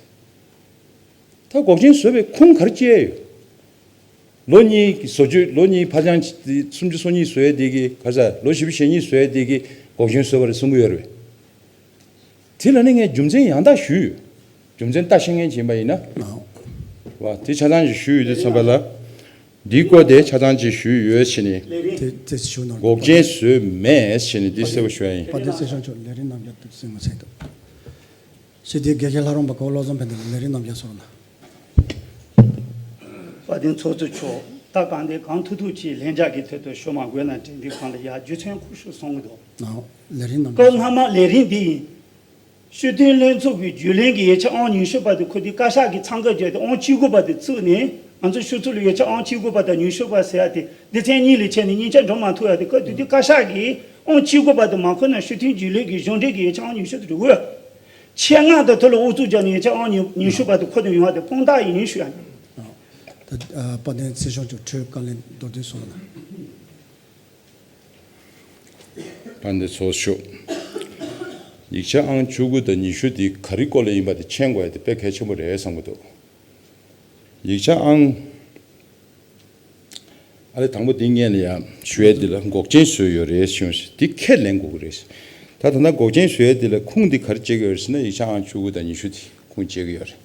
ད་འགོག་རྐྱེན་བཟོས་པའི་ཁུངས་ག་རེ་བཅད་ཡོད། ལོ་གཉིས་ཀྱི་བཟོ་བཅོས། ལོ་གཉིས་ཕར་འགྱངས་བྱས་སུམ་ཅུ་སོ་གཉིས་བཟོ་ཡས་དེ་གི་ག་ས་ལོ་བཞི་བཅུ་ཞེ་གཉིས་བཟོ་ཡས་དེ་གི་འགོག་རྐྱེན་བཟོས་པ་རེད་གསུང་གི་ཡོད་རེད། དེ་ལ་ནི་ངས་རྒྱུ་མཚན་ཡང་དག་ཞུས་ཡོད། རྒྱུ་མཚན་ལྟ་ཤེས་མཁན་ཅིག་ཡིན་པ་ཡིན་ན། བ་དེ་ཆ་ཚང་ཞིག་ཞུས་ཡོད་དུས་ཙམ་པ་ལ། འདིའི་སྐོར་དེ་ཆ་ཚང་ཅིག་ཞུས་ཡོད་ཕྱིན་ནས། དེ་དེ་ཞུ་ནོར། འགོག་རྐྱེན་བཟོས་མེད་ཕྱིན་ནས་འདི་གསལ་པོ་ཞུ་ཡ་ཡིན། དཔལ་ལྡན་སྲིད་སྐྱོང་མཆོག་ལས་རིམ་རྣམ་བསྒྱར་དུ་གསན་དགོས་ཚེ་འདུག་སྤྱི་འཐུས་དགེ་བཤེས་ལྷ་རམས་པ་གོ་བློ་བཟང་ཕན་བདེ་ལགས་ལས་རིམ་རྣམ་བསྒྱར་སོང་ལ། དཔལ་ལྡན་ཚོགས་གཙོ་མཆོག་ད་གང་དེ་གང་ཐུབ་ཐུབ་ཀྱིས་ལྷན་རྒྱས་ཀྱི་ཐོག་ཏུ་ཞུ་མ་དགོས་ན་དྲན་དུས་གང་ལ་ཡ་རྒྱུ་མཚན་ཁུ་ཤུ་སོང་གི་འདུག་ལགས་འོ། ལས་རིམ་རྣམ་སྐབས་སྔ་མ་ལས་རིམ་འདི་ཡིན། སྤྱི་འཐུས་ལྷན་ཚོགས་ཀྱི་རྒྱུན་ལས་ཀྱི་ཡིག་ཆ་ཨང་ཉི་ཤུ་པ་དེ་ཁོ་དེ་བཀའ་ཤག་གིས་འཚང་ཁ་བརྒྱབ་སྟེ་ཨང་གཅིག་དགུ་པ་དེ་བཙུགས་ནས་ང་ཚོ་ཕྱི་ཚུལ་ལ་ཡིག་ཆ་ཨང་གཅིག་དགུ་པ་དང་ཉི་ཤུ་པ་ཟེར་ཡ་དེ་སྡེ་ཚན་གཉིས་ལ་ཕྱེ་ནས་གཉིས་ཆ་འགྲོ་མ་ཐུབ་ཡ་དེ། སྐབས་དེ་དུས་བཀའ་ཤག་གིས་ཨང་གཅིག་དགུ་པ་དེ་མ་ཁོ་ན་སྤྱི་འཐུས་རྒྱུན་ལས་ཀྱི་གཞུང་འབྲེལ་གྱི་ཡིག་ཆ་ཨང་ཉི་ཤུ་དེ་འགྲོ་གི་ཡོད། ཆེད་མངགས་དང་དེ་ལ་ཨུ་ཚུགས་བརྒྱབ་ནས་ཡིག་ཆ་ཨང་ཉི་ཉི་ཤུ་པ་དེ་ཁོ་དང་ཡོང་བ་དེ་དཔང་རྟགས་ཡིན་ཞུ་ཡ་ཡིན། ད་ཨ་དཔལ་ལྡན་སྲིད་སྐྱོང་མཆོག་འཕྲོས་བཀའ་ལན་མདོར་བསྡུས་གསུངས་ན། ཕན་བདེ་ཚོགས་ཞུ། ཡིག་ཆ་ཨང་བཅུ་དགུ་དང་ཉི་ཤུ་འདི་ག་རེ་སྐོར་ལ་ཡིན་པ་དེ་མཁྱེན་དགོས་ཡ་དེ་དཔེ་གལ་ཆེན་པོ་རེད་བསམ་གྱི་འདུག་ཡིག་ཆ་ཨང་ཨ་ལེ་དང་པོ་འདི་སྔོན་ལ་ཡང་ཞུ་ཡ་འདི་ལ་འགོག་རྐྱེན་བཟོས་ཡོད་རེད་ཞུ་ཞིག་འདི་ཁས་ལེན་དགོས་ཀྱི་རེད། ད་ད་ལྟ་འགོག་རྐྱེན་བཟོ་ཡ་འདི་ལ་ཁུངས་འདི་ག་རེ་བྱེད་ཀྱི་ཡོད་རེད་ཟེར་ན། ཡིག་ཆ་ཨང་བཅུ་དགུ་དང་ཉི་ཤུ་འདི་ཁུངས་བྱེད་ཀྱི་ཡོད་རེད།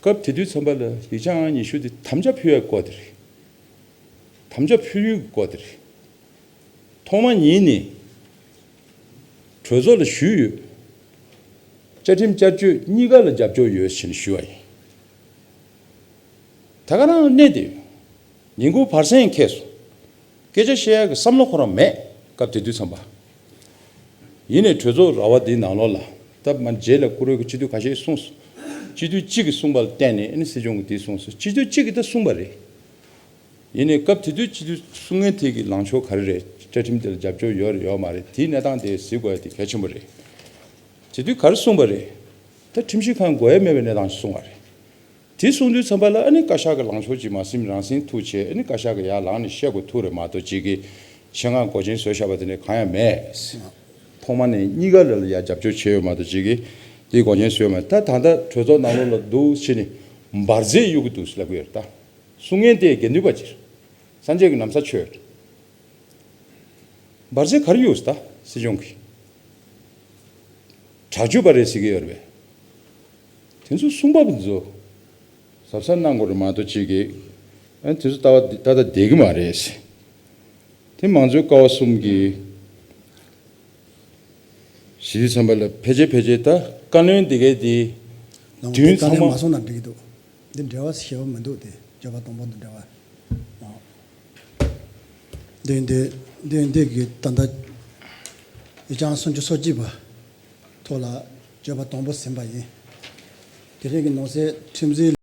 སྐབས་དེ་དུས་ཙམ་པ་ལ་ཡིག་ཆ་ཨང་ཉི་ཤུ་འདི་དམ་བཅའ་ཕུལ་ཡ་སྐོར་དེ་རེད། དམ་བཅའ་ཕུལ་ཡུལ་གྱི་སྐོར་དེ་རེད། ཐོག་མ་ཉིད་ནས་གྲོས་ཚོགས་ལ་ཞུས་ཡོད། བཅའ་ཁྲིམས་བསྐྱར་བཅོས་གཉིས་ཀ་ལ་རྒྱབ་སྐྱོར་ཡོད་ཟེར་ནས་ཞུས་པ་ཡིན། ད་ག་རང་གནས་དེ་ཡོད། ཉིན་གུང་བར་གསེང་ཁེལ་སོང་། སྐད་ཆ་བཤད་ཡག་གི་བསམ་བློ་ཁོ་རང་མེད། སྐབས་དེ་དུས་ཙམ་པ། ཡིན་ནའི་གྲོས་ཚོགས་ར་བ་འདིའི་ནང་ལོགས་ལ་སྟབས་མ་རྗེས་ལ་བཀུར་འོས་ཀྱི་སྤྱི་འཐུས་ཁ་ཤས་གསུངས་སོང་། སྤྱི་འཐུས་གཅིག་གིས་གསུངས་པ་ལ་བརྟེན་ནས་ཨ་ནི་སྲིད་སྐྱོང་གིས་འདི་གསུངས་སོང་། སྤྱི་འཐུས་གཅིག་གིས་ད་གསུངས་པ་རེད། ཡིན་ནའི་སྐབས་དེ་དུས་སྤྱི་འཐུས་གསུང་མཁན་དེ་གི་ལངས་ཕྱོགས་ག་རེ་རེད། བཅའ་ཁྲིམས་དེ་ལ་རྒྱབ་སྐྱོར་ཡོད་རེད་ཡོད་མ་རེད། དེའི་གནས་སྟངས་དེ་གཟིགས་དགོས་ཡ་དེ་གལ་ཆེན་པོ་རེད། དེ་དུས་ག་རེ་གསུངས་པ་རེད། ད་ཁྲིམས་ཞིབ་ཁང་དགོས་ཡ་མེད་པའི་གནས་སྟངས་ཤིག་གསུངས་པ་རེད། དེ་གསུང་དུས་ཙམ་པ་ལ་ཨ་ནི་བཀའ་ཤག་གི་ལངས་ཕྱོགས་ཅིག་མ་ཟིན་རང་ཟིན་ཐུག་བྱས། ཨ་ནི་བཀའ་ཤག་གིས་ཡར་ལངས་ནས་བཤད་དགོས་ཐུག་རེད་མ་གཏོགས་ཅིག་གིས་ཆེད་མངགས་འགོག་རྐྱེན་བཟོས་བཞག་པ་དེ་འདྲ་གང་ཡང་མེད། ཐོག་མ་ནས་གཉིས་ཀ་ལ་ཡར་རྒྱབ་སྐྱོར་བྱས་ཡོད་མ་གཏོགས་ཅིག་གིས་དེ་འགོག་རྐྱེན་བཟོས་ཡོད་མ་རེད། ད་ད་ལྟ་གྲོས་ཚོགས་ནང་ལོགས་ལ་འདུག་བྱས་ནས་འབར་རྫས་གཡུག་གི་འདུག་ལབ་ཀྱི་ཡོད་རེད། ད་གསུང་མཁན་དེ་དགེ་འདུན་པ་ཅིག་རེད། སངས་རྒྱས་ཀྱི་ན་བཟའ་མཆོད་ཡོད་རེད། འབར་རྫས་ག་རེ་གཡུགས་ད་སྲིད་སྐྱོང་གིས། དྲག་སྤྱོད་པ་རེད་ཟེར་གྱི་ཡོད་རེད་པས། དེ་ཚོ་གསུང་པ་ཚོ་གཟབ་གཟབ་གནང་དགོས་རེད་མ་གཏོགས་ཅིག་གིས་ཨ་དེ་ཚོ་ལྟ་བ་ད་ལྟ་བསྡད་ཀྱི་མ་རེད། དེ་མང་གཙོའི་ཀ་བ་གསུམ་གྱི་ཞི་བདེ་ཚན་པ་ལ་ཕལ་ཆེར་ཕལ་ཆེར་ད་བཀའ་བློན་འདི་གའི་དེ་ནང་དོན་དེ་ཚང་མ་བཀའ་བློན་མ་སོང་ན་འགྲིག་གི་འདུག་འདི་འབྲེལ་བ་ཞེ་པོ་མི་འདུག་དེ་བརྗོད་པ་དང་པོ་དང་འབྲེལ་བ། འདི་འདི་འདི་འདི་གི་ད་ལྟ་ཡིག་ཆ་སུམ་ཅུ་སོ་གཅིག་པ་ཐོག་ལ་བརྗོད་པ་དང་པོ་ཟིན་པ་ཡིན། དེ་རིང་གི་ནང་གསེས་ཁྲིམས་འཛིན།